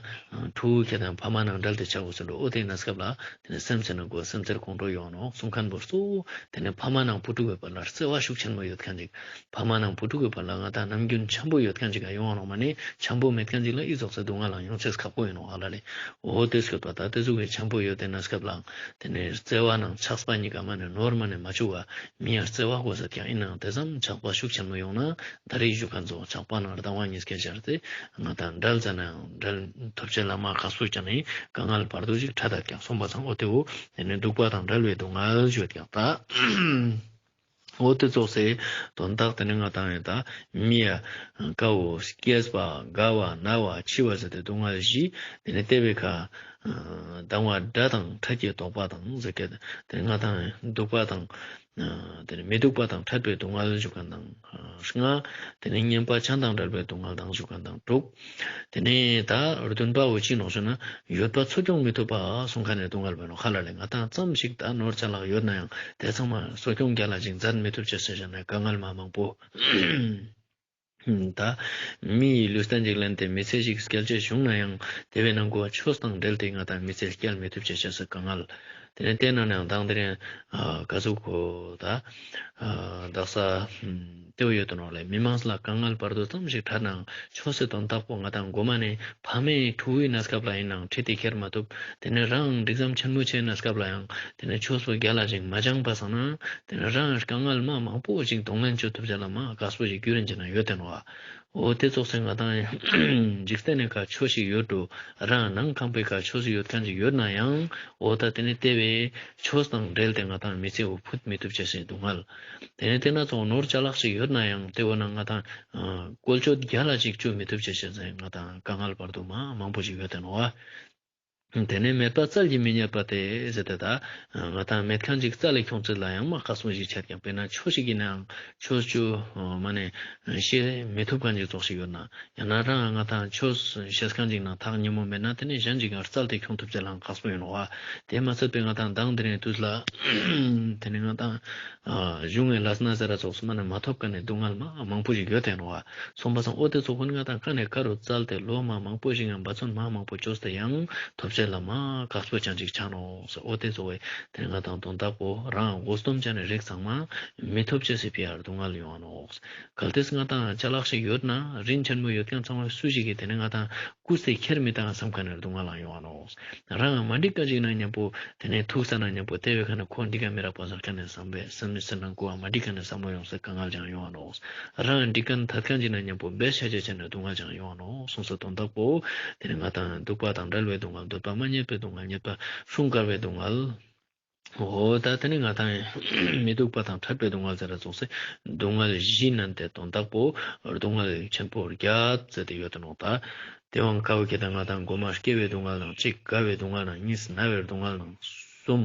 ཕྲུ་གུ་ཁྱེད་དང་ཕ་མ་ནང་འབྲལ་ཏེ་ཆ་དགོས་སུ་འགྲོ། འོ་དེ་ན་སྐབས་ལ་དེ་ནས་སེམས་ཚེ་ན་དགོས། སེམས་ཚེར་ཁོང་ཁྲོ་ཡོང་ནོག་གསུང་མཁན་པོ་སོ། དེ་ནས་ཕ་མ་ནང་བུ་ཕྲུག་གི་བར་ལ་བརྩེ་བ་ཤུགས་ཆེན་མོ་ཡོད་མཁན་ཅིག་ཕ་མ་ནང་བུ་ཕྲུག་གི་བར་ལ་ང་དང་ནམ་རྒྱུན་འཆམ་པོ་ཡོད་མཁན་ཅིག་ག་ཡོང་བ་ནོག་མ་ནི་འཆམ་པོ་མེད་མཁན་ཅིག་ལ་ཨི་ཙོགས་སེ་སྡུག་བསྔལ་ལ་ཡོང་ཅེས་ཁག་པོ་ཡིན་ནོག་ཨ་ལ་ལེ། འོ་དེ་སྐབས་པ་ད་དེ་ཟུག་གི་འཆམ་པོ་ཡོད་དེ་ན་སྐབས་ལ་དེ་ནས་བརྩེ་བ་ནང་ཆགས་པ་གཉིས་ཀ་མ་ནི་ནོར་མ་ནི་མ་བཅུག་ག་མི་ཡ་བརྩེ་བ་དགོས་ས་ཀྱང་ཡིན་ནའང་དེ་ཙམ་ཆགས་པ་ཤུགས་ཆེན་མོ་ཡོང་ན་ད་རེས་ཞུ་མཁན་ཚོ་ཆགས་པ་ནང་སྡང་བ་གཉིས་ཀའི་ཆར་ཏེ་ང་དང་འབྲལ་ཙ་ན་ཡང་འབྲལ་ཐུབ་ཅེས་ལ་མ་ཁག་པོ་ཀྱང་ནི་དཀའ་ངལ་བར་དུ་ཅིག་འཕྲད་ད་ཀྱང་སོང་པ་ཚང་འོ་དེ་བོ་དེ་ནས་སྡུག་པ་དང་བྲལ་བའི་སྡུག་བསྔལ་ཞུ་ཡོད་ཀྱང་ད། འོ་དེ་ཙོགས་སེ་དོན་དག་དེ་ནི་ང་དང་ཡིན་ད་མི་ཡ་དཀའ་བོ་སྐྱེས་པ་རྒ་བ་ན་བ་འཆི་བ་ཟེར་ཏེ་སྡུག་བསྔལ་བཞི། དེ་ནི་དེ་བའི་ཁ་སྡང་བ་དགྲ་དང་འཕྲད་ཀྱི་དོགས་པ་དང་ཟེར་ཀྱི་དེ་ནི་ང་དང་སྡུག་པ་དང་དེ་ནི་མི་སྡུག་པ་དང་འཕྲད་པའི་སྡུག་བསྔལ་ཞུ་མཁན་དང་ལྔ། དེ་ནི་རྔན་པ་ཆང་དང་བྲལ་བའི་སྡུག་བསྔལ་དང་ཞུ་མཁན་དང་དྲུག་དེ་ནས་ད་བདུན་པ་བོ་ཅི་ནོག་ཞུ་ན་ཡོད་པ་འཚོ་སྐྱོང་མི་ཐུབ་པ་གསུང་མཁན་ནི་སྡུག་བསྔལ་བོ་ནོག་ཧ་ལ་ལེ། ང་དང་ཙམ་ཞིག་ད་ནོར་ཅ་ལག་ཡོད་ན་ཡང་དེ་ཚང་མ་གསོ་སྐྱོང་རྒྱལ་ལ་ཅིག་མཛད་མི་ཐུབ་ཅེས་ཟེར་ན་དཀའ་ངལ་མ་མང་པོ། ད་མིའི་ལུས་རྟེན་ཅིག་ལེན་ཏེ་མི་ཚེ་ཞིག་སྐྱེལ་ཅེས་བྱུང་ན་ཡང་དེ་བས་ནང་གོ་ཆོས་དང་འབྲེལ་ཏེ་ང་དང་མི་ཚེ་སྐྱེལ་མི་ཐུབ་ཅེས་ཟེར་དཀའ་ངལ། དེ་ནས་དེ་ན་ནང་དང་དེ་རིང་ཨ་ག་ཟུག་གོ་ད་ཨ་དག་ས་ཨམ་དེ་བོ་ཡོད་དོ་ནོག་ལེ། མི་མང་ལ་དཀའ་ངལ་བར་དོ་ཙམ་ཞིག་འཕྲད་ནའང་ཆོས་སི་དོན་དག་པོ་ང་དང་མགོ་མ་ནས་ཕ་མའི་ཕྲུ་གུའི་གནས་སྐབས་ལ་ཡིན་ནའང་ཁྲིད་དེ་ཁྱེར་མ་ཐུབ། དེ་ནས་རང་འགྲིག་ཙམ་ཆེན་མོ་ཆེ་གནས་སྐབས་ལ་ཡང་དེ་ནས་ཆོས་པོ་རྒྱལ་ལ་ཞིག་མ་སྦྱངས་པ་སང་ན་དེ་ནས་རང་དཀའ་ངལ་མ་མང་པོ་ཞིག་གདོང་ལེན་བཅོ་ཐུབ་ཅེས་ལ་མ་དཀགས་པོ་ཞིག་རྒྱུ་རིན་ཅན་ན་ཡོད་དེ་ནོག་འོ་དེ་ཙོགས་སེ་ང་དང་འཇིག་རྟེན་ནི་ཁ་ཆོས་ཤིག་ཡོད་འགྲོ། རང་ནང་ཁང་པའི་ཁ་ཆོས་ཤིག་ཡོད་མཁན་ཅིག་ཡོད་ན་ཡང་འོ་ད་དེ་ནི་དེ་བས་ཆོས་དང་འབྲེལ་ཏེ་ང་དང་མི་ཚེ་བོ་ཕུད་མི་ཐུབ་ཅེས་སི་སྡུག་བསྔལ། དེ་ནས་དེ་ན་ཚོགས་ནོར་ཅ་ལག་ཅིག་ཡོད་ན་ཡང་དེ་བོ་ན་ང་དང་ཨ་བཀོལ་སྤྱོད་རྒྱལ་ལ་ཅིག་བཅོ་མི་ཐུབ་ཅེས་སི་ང་དང་དཀའ་ངལ་བར་དོ་མ་མང་པོ་ཞིག་ཡོད་དེ་ནོག་བ། དེ་ནས་མེད་པ་བཙལ་གྱིས་མི་རྙེད་པ་སྟེ་ཟེར་ཏེ་ད་ང་དང་མེད་མཁན་ཅིག་རྩ་ལས་ཁྱོང་ཚུལ་ལ་ཡང་མ་དཀགས་པོ་ཞིག་ཆགས་ཀྱང་དཔེར་ན་ཆོས་ཤིག་ཡིན་ནའང་ཆོས་བཅོ་མ་ནས་ཤེས་མི་ཐུབ་མཁན་ཅིག་ཙོགས་ཤིག་ཡོད་ན་ཡང་ན་རང་ང་དང་ཆོས་ཤེས་མཁན་ཅིག་ནང་ཐག་ཉེ་མོ་མེད་ན་དེ་ནས་གཞན་ཅིག་ག་རྩལ་ཏེ་ཁྱོང་ཐུབ་ཅེས་ལའང་དཀགས་པོ་ཡིན་ནོག་བ། དེ་མ་ཚད་པའི་ང་དང་མདང་དེ་རིང་དུས་ལ་དེ་ནས་ང་དང་གཞུང་ངི་ལས་སྣ་ཟེར་ར་ཙོགས་སུ་མ་ནས་མ་ཐོབ་མཁན་ནི་སྡུག་བསྔལ་མ་མང་པོ་ཞིག་ཡོད་དེ་ནོག་བ། སོང་པ་སང་འོ་དེ་ཚོ་ཀུན་ང་དང་ཀ་ནས་ཀ་རུ་བཙལ་ཏེ་ལོ་མ་མང་པོ་ཞིག་ཡང་འབད་བརྩོན་མ་མང་པོ་བཅོས་ཏེ་ཡང་ཐོབ་ཅེས་ལ་མ་དཀགས་པོ་ཅན་ཅིག་ཆགས་ནོག་ཟེར། འོ་དེ་ཚོ་བས་དེ་ནས་ང་དང་དོན་དག་པོ་རང་དགོས་སྡོམ་ཅན་ནི་རིགས་ཚང་མ་མི་ཐོབ་ཅེས་སི་ཕི་ཡ་སྡུག་བསྔལ་ཡོང་ང་ནོག། གལ་ཏེ་ང་དང་ཅ་ལག་ཞིག་ཡོད་ན་རིན་ཆེན་མོ་ཡོད་མཁན་ཚང་མ་སུ་ཞིག་གིས་དེ་ནས་ང་དང་རྐུས་ཏེ་ཁྱེར་མི་བཏང་བསམ་མཁན་ནི་སྡུག་བསྔལ་ལའང་ཡོང་ང་ནོག། རང་མ་འགྲིག་མཁན་ཅིག་ན་མཉམ་པོ་དེ་ནས་ཐུག་ས་ན་མཉམ་པོ་དེ་བས་ཁ་ན་ཁོ་འགྲིག་ག་མི་རག་པ་ཟེར་མཁན་ནི་བསམ་པས་སེམས་ནི་སེམས་ནང་ཁོ་མ་འགྲིག་མཁན་ནི་བསམ་བློ་ཡོང་སའི་དཀའ་ངལ་ཅང་ཡོང་ང་ནོག། རང་འགྲིག་མཁན་ཐད་མཁན་ཅིག་ན་མཉམ་པོ་འབད་ཤ་ཆེ་ཆེ་ནི་སྡུག་བསྔལ་ཅང་ཡོང་ང་ནོག་གསུངས་ས་དོན་དག་པོ་དེ་ནས་ང་དང་སྡུག་པ་དང་བྲལ་བའི་སྡུག་བསྔལ། འདོད་པ་མ་རྙེད་པའི་སྡུག་བསྔལ། རྙེད་པ་སྲུང་དཀའ་བའི་སྡུག་བསྔལ། འོ་ད་དེ་ནས་ང་དང་མི་སྡུག་པ་དང་འཕྲད་པའི་སྡུག་བསྔལ་ཟེར་ར་ཙོགས་སེ་སྡུག་བསྔལ་བཞི་ནན་ཏེ་དོན་དག་པོ་སྡུག་བསྔལ་ཆེན་པོ་བརྒྱད་ཟེར་ཏེ་ཡོད་དེ་ནོག་ད། དེ་བའང་ཀ་བོ་ཁྱེད་དང་ང་དང་མགོ་མ་སྐྱེ་བའི་སྡུག་བསྔལ་ནང་གཅིག། རྒ་བའི་སྡུག་བསྔལ་ནང་གཉིས། ན་བའི་སྡུག་བསྔལ་ནང་གསུམ།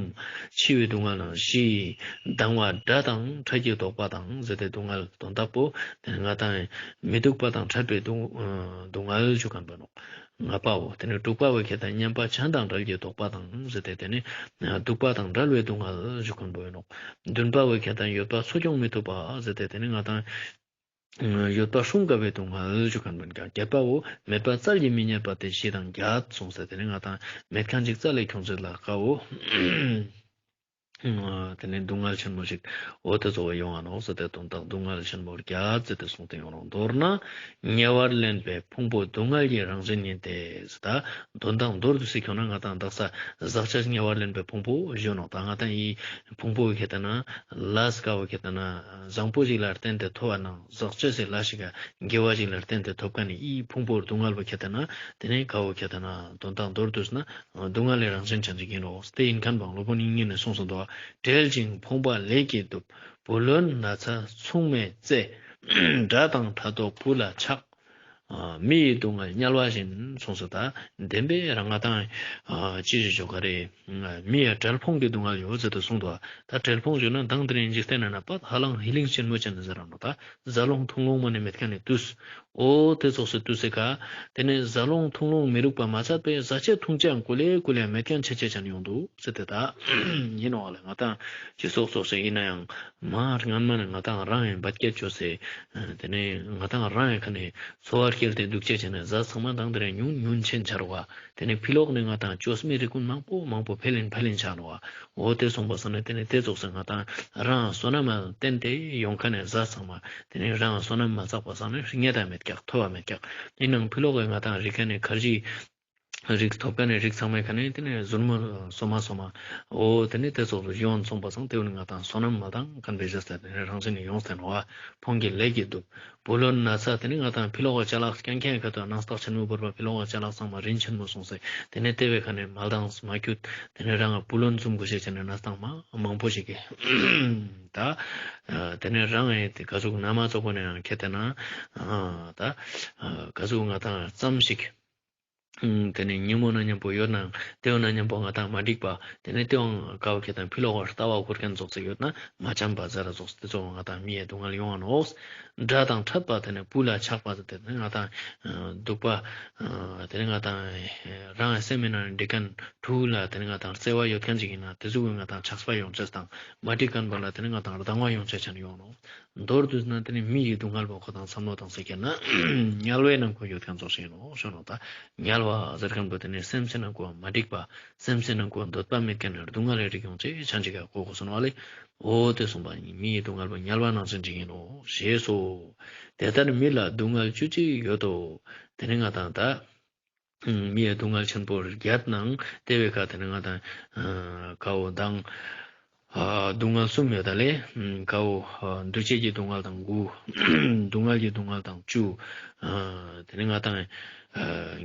འཆི་བའི་སྡུག་བསྔལ་ནང་བཞི། སྡང་བ་དགྲ་དང་འཕྲད་ཀྱི་དོགས་པ་དང་ཟེར་ཏེ་སྡུག་བསྔལ་དོན་དག་པོ་དེ་ནས་ང་དང་མི་སྡུག་པ་དང་འཕྲད་པའི་སྡུག་སྡུག་བསྔལ་ཞུ་མཁན་པོ་ནོག། ལྔ་པའོ། དེ་ནས་དྲུག་པ་བོ་ཁྱེད་དང་རྔན་པ་ཆང་དང་བྲལ་གྱི་དོགས་པ་དང་ཟེར་ཏེ་དེ་ནས་སྡུག་པ་དང་བྲལ་བའི་སྡུག་བསྔལ་ཞུ་མཁན་པོ་ཡིན་ནོག། བདུན་པ་བོ་ཁྱེད་དང་ཡོད་པ་འཚོ་སྐྱོང་མི་ཐུབ་པ་ཟེར་ཏེ་དེ་ནས་ང་དང་ཡོད་པ་སྲུང་དཀའ་བའི་སྡུག་བསྔལ་ཞུ་མཁན་པོ་ཡིན་ཀྱང་བརྒྱད་པའོ། མེད་པ་བཙལ་གྱིས་མི་རྙེད་པ་སྟེ་བཞི་དང་བརྒྱད་གསུངས་ས་དེ་ནས་ང་དང་མེད་མཁན་ཅིག་རྩ་ལས་ཁྱོང་ཚུལ་ལ་དཀའོ། དེ་ནས་སྡུག་བསྔལ་ཆེན་མོ་ཞིག་འོ་དེ་ཚོ་བ་ཡོང་ང་ནོག་ཟེར་ཏེ་དོན་དག་སྡུག་བསྔལ་ཆེན་མོ་བརྒྱད་ཟེར་ཏེ་གསུངས་ཏེ་ཡོང་ནོག། མདོར་ན་དམྱལ་བར་ལེན་པའི་ཕུང་པོ་སྡུག་བསྔལ་གྱི་རང་བཞིན་ཡིན་ཏེ་ཟེར་ད་དོན་དག་མདོར་བསྡུས་སེ་ཁྱོང་ན་ང་དང་དག་ས་ཟག་བཅས་དམྱལ་བར་ལེན་པའི་ཕུང་པོ་ཞུ་ནོག། ད་ང་དང་ཡི་ཕུང་པོ་ཁྱེད་དང་ན་ལས་ཀ་བོ་ཁྱེད་དང་ན་བཟང་པོ་ཞིག་ལ་བརྟེན་ཏེ་ཐོབ་པ་ནང་ཟག་བཅས་སི་ལས་ཤིག་ག་དགེ་བ་ཞིག་ལ་བརྟེན་ཏེ་ཐོབ་མཁན་ནི་ཨི་ཕུང་པོ་སྡུག་བསྔལ་བོ་ཁྱེད་དང་ན་དེ་ནས་ཀ་བོ་ཁྱེད་དང་ན་དོན་དག་མདོར་བསྡུས་ན་སྡུག་བསྔལ་ལས་རང་བཞིན་ཅན་ཅིག་ཡིན་ནོག། དེ་ཡིན་མཁན་པའང་སློབ་དཔོན་དབྱིག་གཉེན་ནས་གསུངས་སོ་འདུག། བྲེལ་ཅིང་ཕོངས་པ་ལས་ཀྱིས་བཏུབ། བུ་ལོན་ན་ཚ་མཚུངས་མེད་བརྩེ། དགྲ་དང་ཕྲད་དོགས་བུ་ལ་ཆགས། ཨ་མི་ཡི་སྡུག་བསྔལ་དམྱལ་བ་བཞིན་གསུངས་སོ། ད་བདེན་པའི་རང་ང་དང་ཨ་ཅི་ཞིག་ཞོག་ག་རེ། མི་ཡི་བྲེལ་ཕོངས་ཀྱི་སྡུག་བསྔལ་ཡོད་ཟེར་ཏེ་གསུངས་འདུག་ད་བྲེལ་ཕོངས་ཞུ་ན་མདང་དེ་རིང་འཇིག་རྟེན་ན་ན་པ་ཧ་ལང་ཧི་ལིང་ཆེན་མོ་ཅན་ཟེར་ར་ནོ། ད་ཟ་ལོང་འཐུང་ལོང་མ་ནེ་མེད་མཁན་ནི་དུས། འོ་དེ་ཙོགས་སེ་དུས་སེ་ཀ། དེ་ནས་ཟ་ལོང་འཐུང་ལོང་མི་རུག་པ་མ་ཚད་པའི་ཟ་ཆས་འཐུང་ཆས་ཀུ་ལེ་ཀུ་ལེ་མེད་མཁན་ཆ་ཆ་ཅན་ཡོང་འདུག་ཟེར་ཏེ། ད་ཡིན་ནོ་ལེ། ང་དང་སྤྱི་ཚོགས་ཙོགས་སེ་ཡིན་ན་ཡང་མ་སྔན་མ་ནས་ང་དང་རང་ཡང་བད་སྐྱེད་བཅོས་སེ། དེ་ནས་ང་དང་རང་ཡང་ཁ་ནས་འཚོ་བ་སྐྱེལ་ཏེ་འདུག་ཅེས་བྱས་ནས་ཟ་ཚང་མ་དང་དེ་རིང་ཉུང་ཉུང་ཆེན་ཆ་རུག་ག། དེ་ནས་ཕི་ལོག་ནས་ང་དང་བཅོས་མའི་རིགས་ཀུན་མང་པོ་མང་པོ་འཕེལ་ཡིན་འཕེལ་ཡིན་ཆ་ནོ་བ། འོ་དེ་སོང་པ་སང་ནས་དེ་ནས་དེ་ཙོགས་སེ་ང་དང་རང་བསོད་ནམས་བསྟན་ཏེ་ཡོང་ཁ་ནས་ཟ་ཚང་མ། དེ་ནས་རང་བསོད་ནམས་མ་བསགས་པ་སང་ནས་རྙེད་ད་མེད་ཀྱག་ཐོབ་པ་མེད་ཀྱག། ཡིན་ནའང་ཕི་ལོག་གི་ང་དང་རིག་ཁ་ནས་ཁར་ཇི་རིགས་ཐོབ་ཁ་ནས་རིགས་ཚང་མའི་ཁ་ནས་དེ་ནས་ཟུར་མོ་སོ་མ་སོ་མ། འོ་དེ་ནས་དེ་ཙོགས་སེ་ཡོང་སོང་པ་སང་དེ་བོ་ནི་ང་དང་བསོད་ནམས་མ་བཏང་མཁན་པའི་ཟས་དེ་ནས་རང་བཞིན་ནས་ཡོང་སྟེ་ནོ་བ། ཕོངས་ཀྱི་ལས་ཀྱིས་བསྡུས། བུ་ལོན་ན་ཚ་དེ་ནི་ང་དང་ཕི་ལོག་ག་ཅ་ལག་རྐྱང་ཁྱེན་ཁ་ཏུ་ནང་རྟགས་ཆེན་མོ་བོར་བ་ཕི་ལོག་ག་ཅ་ལག་ཚང་མ་རིན་ཆེན་མོ་སོང་སེ་དེ་ནི་དེ་བའི་ཁ་ནས་མ་བཏང་མ་ཁྱུད་དེ་ནི་རང་བུ་ལོན་འཛུམ་དགོས་ཤེས་བྱས་ནས་ན་སྟངས་མ་མང་པོ་ཞིག་གི་ད་དེ་ནི་རང་ཨེ་དེ་ག་ཟུག་ན་མ་ཙོག་པོ་ནས་ཡང་ཁྱེད་དེ་ན་ད་ག་ཟུག་ང་དང་ཙམ་ཞིག་དེ་ནས་ཉིན་མོ་ན་མཉམ་པོ་ཡོད་ནའང་དེ་བོ་ན་མཉམ་པོ་ང་དང་མ་འགྲིག་པ། དེ་ནས་དེ་བོ་ཀ་བོ་ཁྱེད་དང་ཕི་ལོག་ག་ལྟ་བ་འཁོར་མཁན་ཙོགས་སེ་ཡོད་ན་མ་བྱམས་པ་ཟེར་ར་ཙོགས་སེ་དེ་ཙོགས་ང་དང་མི་ཡི་སྡུག་བསྔལ་ཡོང་ང་ནོག། དགྲ་དང་འཕྲད་པ་དེ་ནས་བུ་ལ་ཆགས་པ་ཟེར་ཏེ་དེ་ནས་ང་དང་སྡུག་པ། དེ་ནས་ང་དང་རང་སེམས་མི་ནང་འགྲིག་མཁན་ཕྲུ་གུ་ལ་དེ་ནས་ང་དང་བརྩེ་བ་ཡོད་མཁན་ཅིག་ཡིན་ན་དེ་ཟུག་གི་ང་དང་ཆགས་པ་ཡོང་ཅེས་དང་མ་འགྲིག་མཁན་པ་ལ་དེ་ནས་ང་དང་སྡང་བ་ཡོང་ཅེས་ཅན་ཡོང་ནོག། མདོར་བསྡུས་ན་དེ་ནི་མི་ཡི་སྡུག་བསྔལ་བོ་ཁོ་དང་བསམ་བློ་བཏང་སེ་ཁྱེར་ན་དམྱལ་བའི་ནང་ཁོ་ཡོད་མཁན་ཙོགས་ཤིག་ཡིན་ནོག་ཞུ་ནོག། ད་དམྱལ་བ་ཟེར་མཁན་པོ་དེ་ནི་སེམས་ཅན་ནང་ཁོ་མ་འགྲིག་པ་སེམས་ཅན་ནང་ཁོ་འདོད་པ་མེད་མཁན་སྡུག་བསྔལ་ལས་རིགས་ཡོང་ཅེས་ཆ་འཇིག་ག་གོ་དགོས་སོ་ནོག་ལེ། འོ་དེ་གསུངས་པ་ཡིན། མི་ཡི་སྡུག་བསྔལ་བོ་དམྱལ་བ་ནང་བཞིན་ཅིག་ཡིན་ནོག་ཞེས་སོ། དེ་ལྟར་མི་ལ་སྡུག་བསྔལ་བཅུ་གཅིག་ཡོད་དོ། དེ་ནི་ང་དང་ད། མི་ཡི་སྡུག་བསྔལ་ཆེན་པོ་བརྒྱད་ནང་དེ་བའི་ཁ་དེ་ནི་ང་དང་ཀ་བོ་དང་། སྡུག་བསྔལ་གསུམ་ཡོད་ད་ལེ། ཀ་བོ་འདུ་བྱེད་ཀྱི་སྡུག་བསྔལ་དང་དགུ། སྡུག་བསྔལ་གྱི་སྡུག་བསྔལ་དང་བཅུ། དེ་ནི་ང་དང་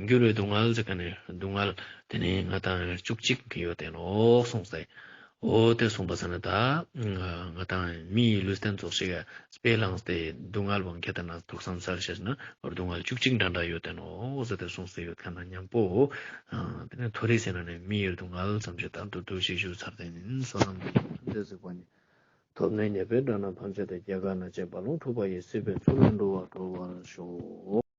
འགྱུར་བའི་སྡུག་བསྔལ་ཟེར་མཁན་ནི་སྡུག་བསྔལ་དེ་ནི་ང་དང་བཅུ་གཅིག་ཡོད་དེ་ནོག་གསུངས་སེ། འོ་དེ་གསུངས་པ་ས་ན་ད་ང་དང་མི་ཡི་ལུས་རྟེན་ཙོགས་ཤིག་དཔེ་བླངས་ཏེ་སྡུག་བསྔལ་བོ་ཁྱེད་དང་ཐུགས་བསམ་སལ་ཤེས་ན་སྡུག་བསྔལ་བཅུ་གཅིག་འདྲ་འདྲ་ཡོད་དེ་ནོག་ཟེར་ཏེ་གསུངས་ཏེ་ཡོད་མཁན་ན་མཉམ་པོ། དེ་ནས་མཐོ་རིས་ཟེར་ན་ནི་མི་ཡི་སྡུག་བསྔལ་ཙམ་ཞིག་ད་མདོར་བསྡུས་ཤིག་ཞུ་ཚར་ཏེ་ཡིན་ས་ཙམ་དེ་གཟིགས་པ་ནི། ཐོབ་ནས་ཉེས་པའི་དགྲ་རྣམས་ཕམ་བྱས་ཏེ། སྐྱེ་རྒ་ན་འཆིའི་རྦ་ཀློང་འཁྲུགས་པ་ཡི། སྲིད་པའི་མཚོ་ལས་འགྲོ་བ་སྒྲོལ་བར་ཤོག།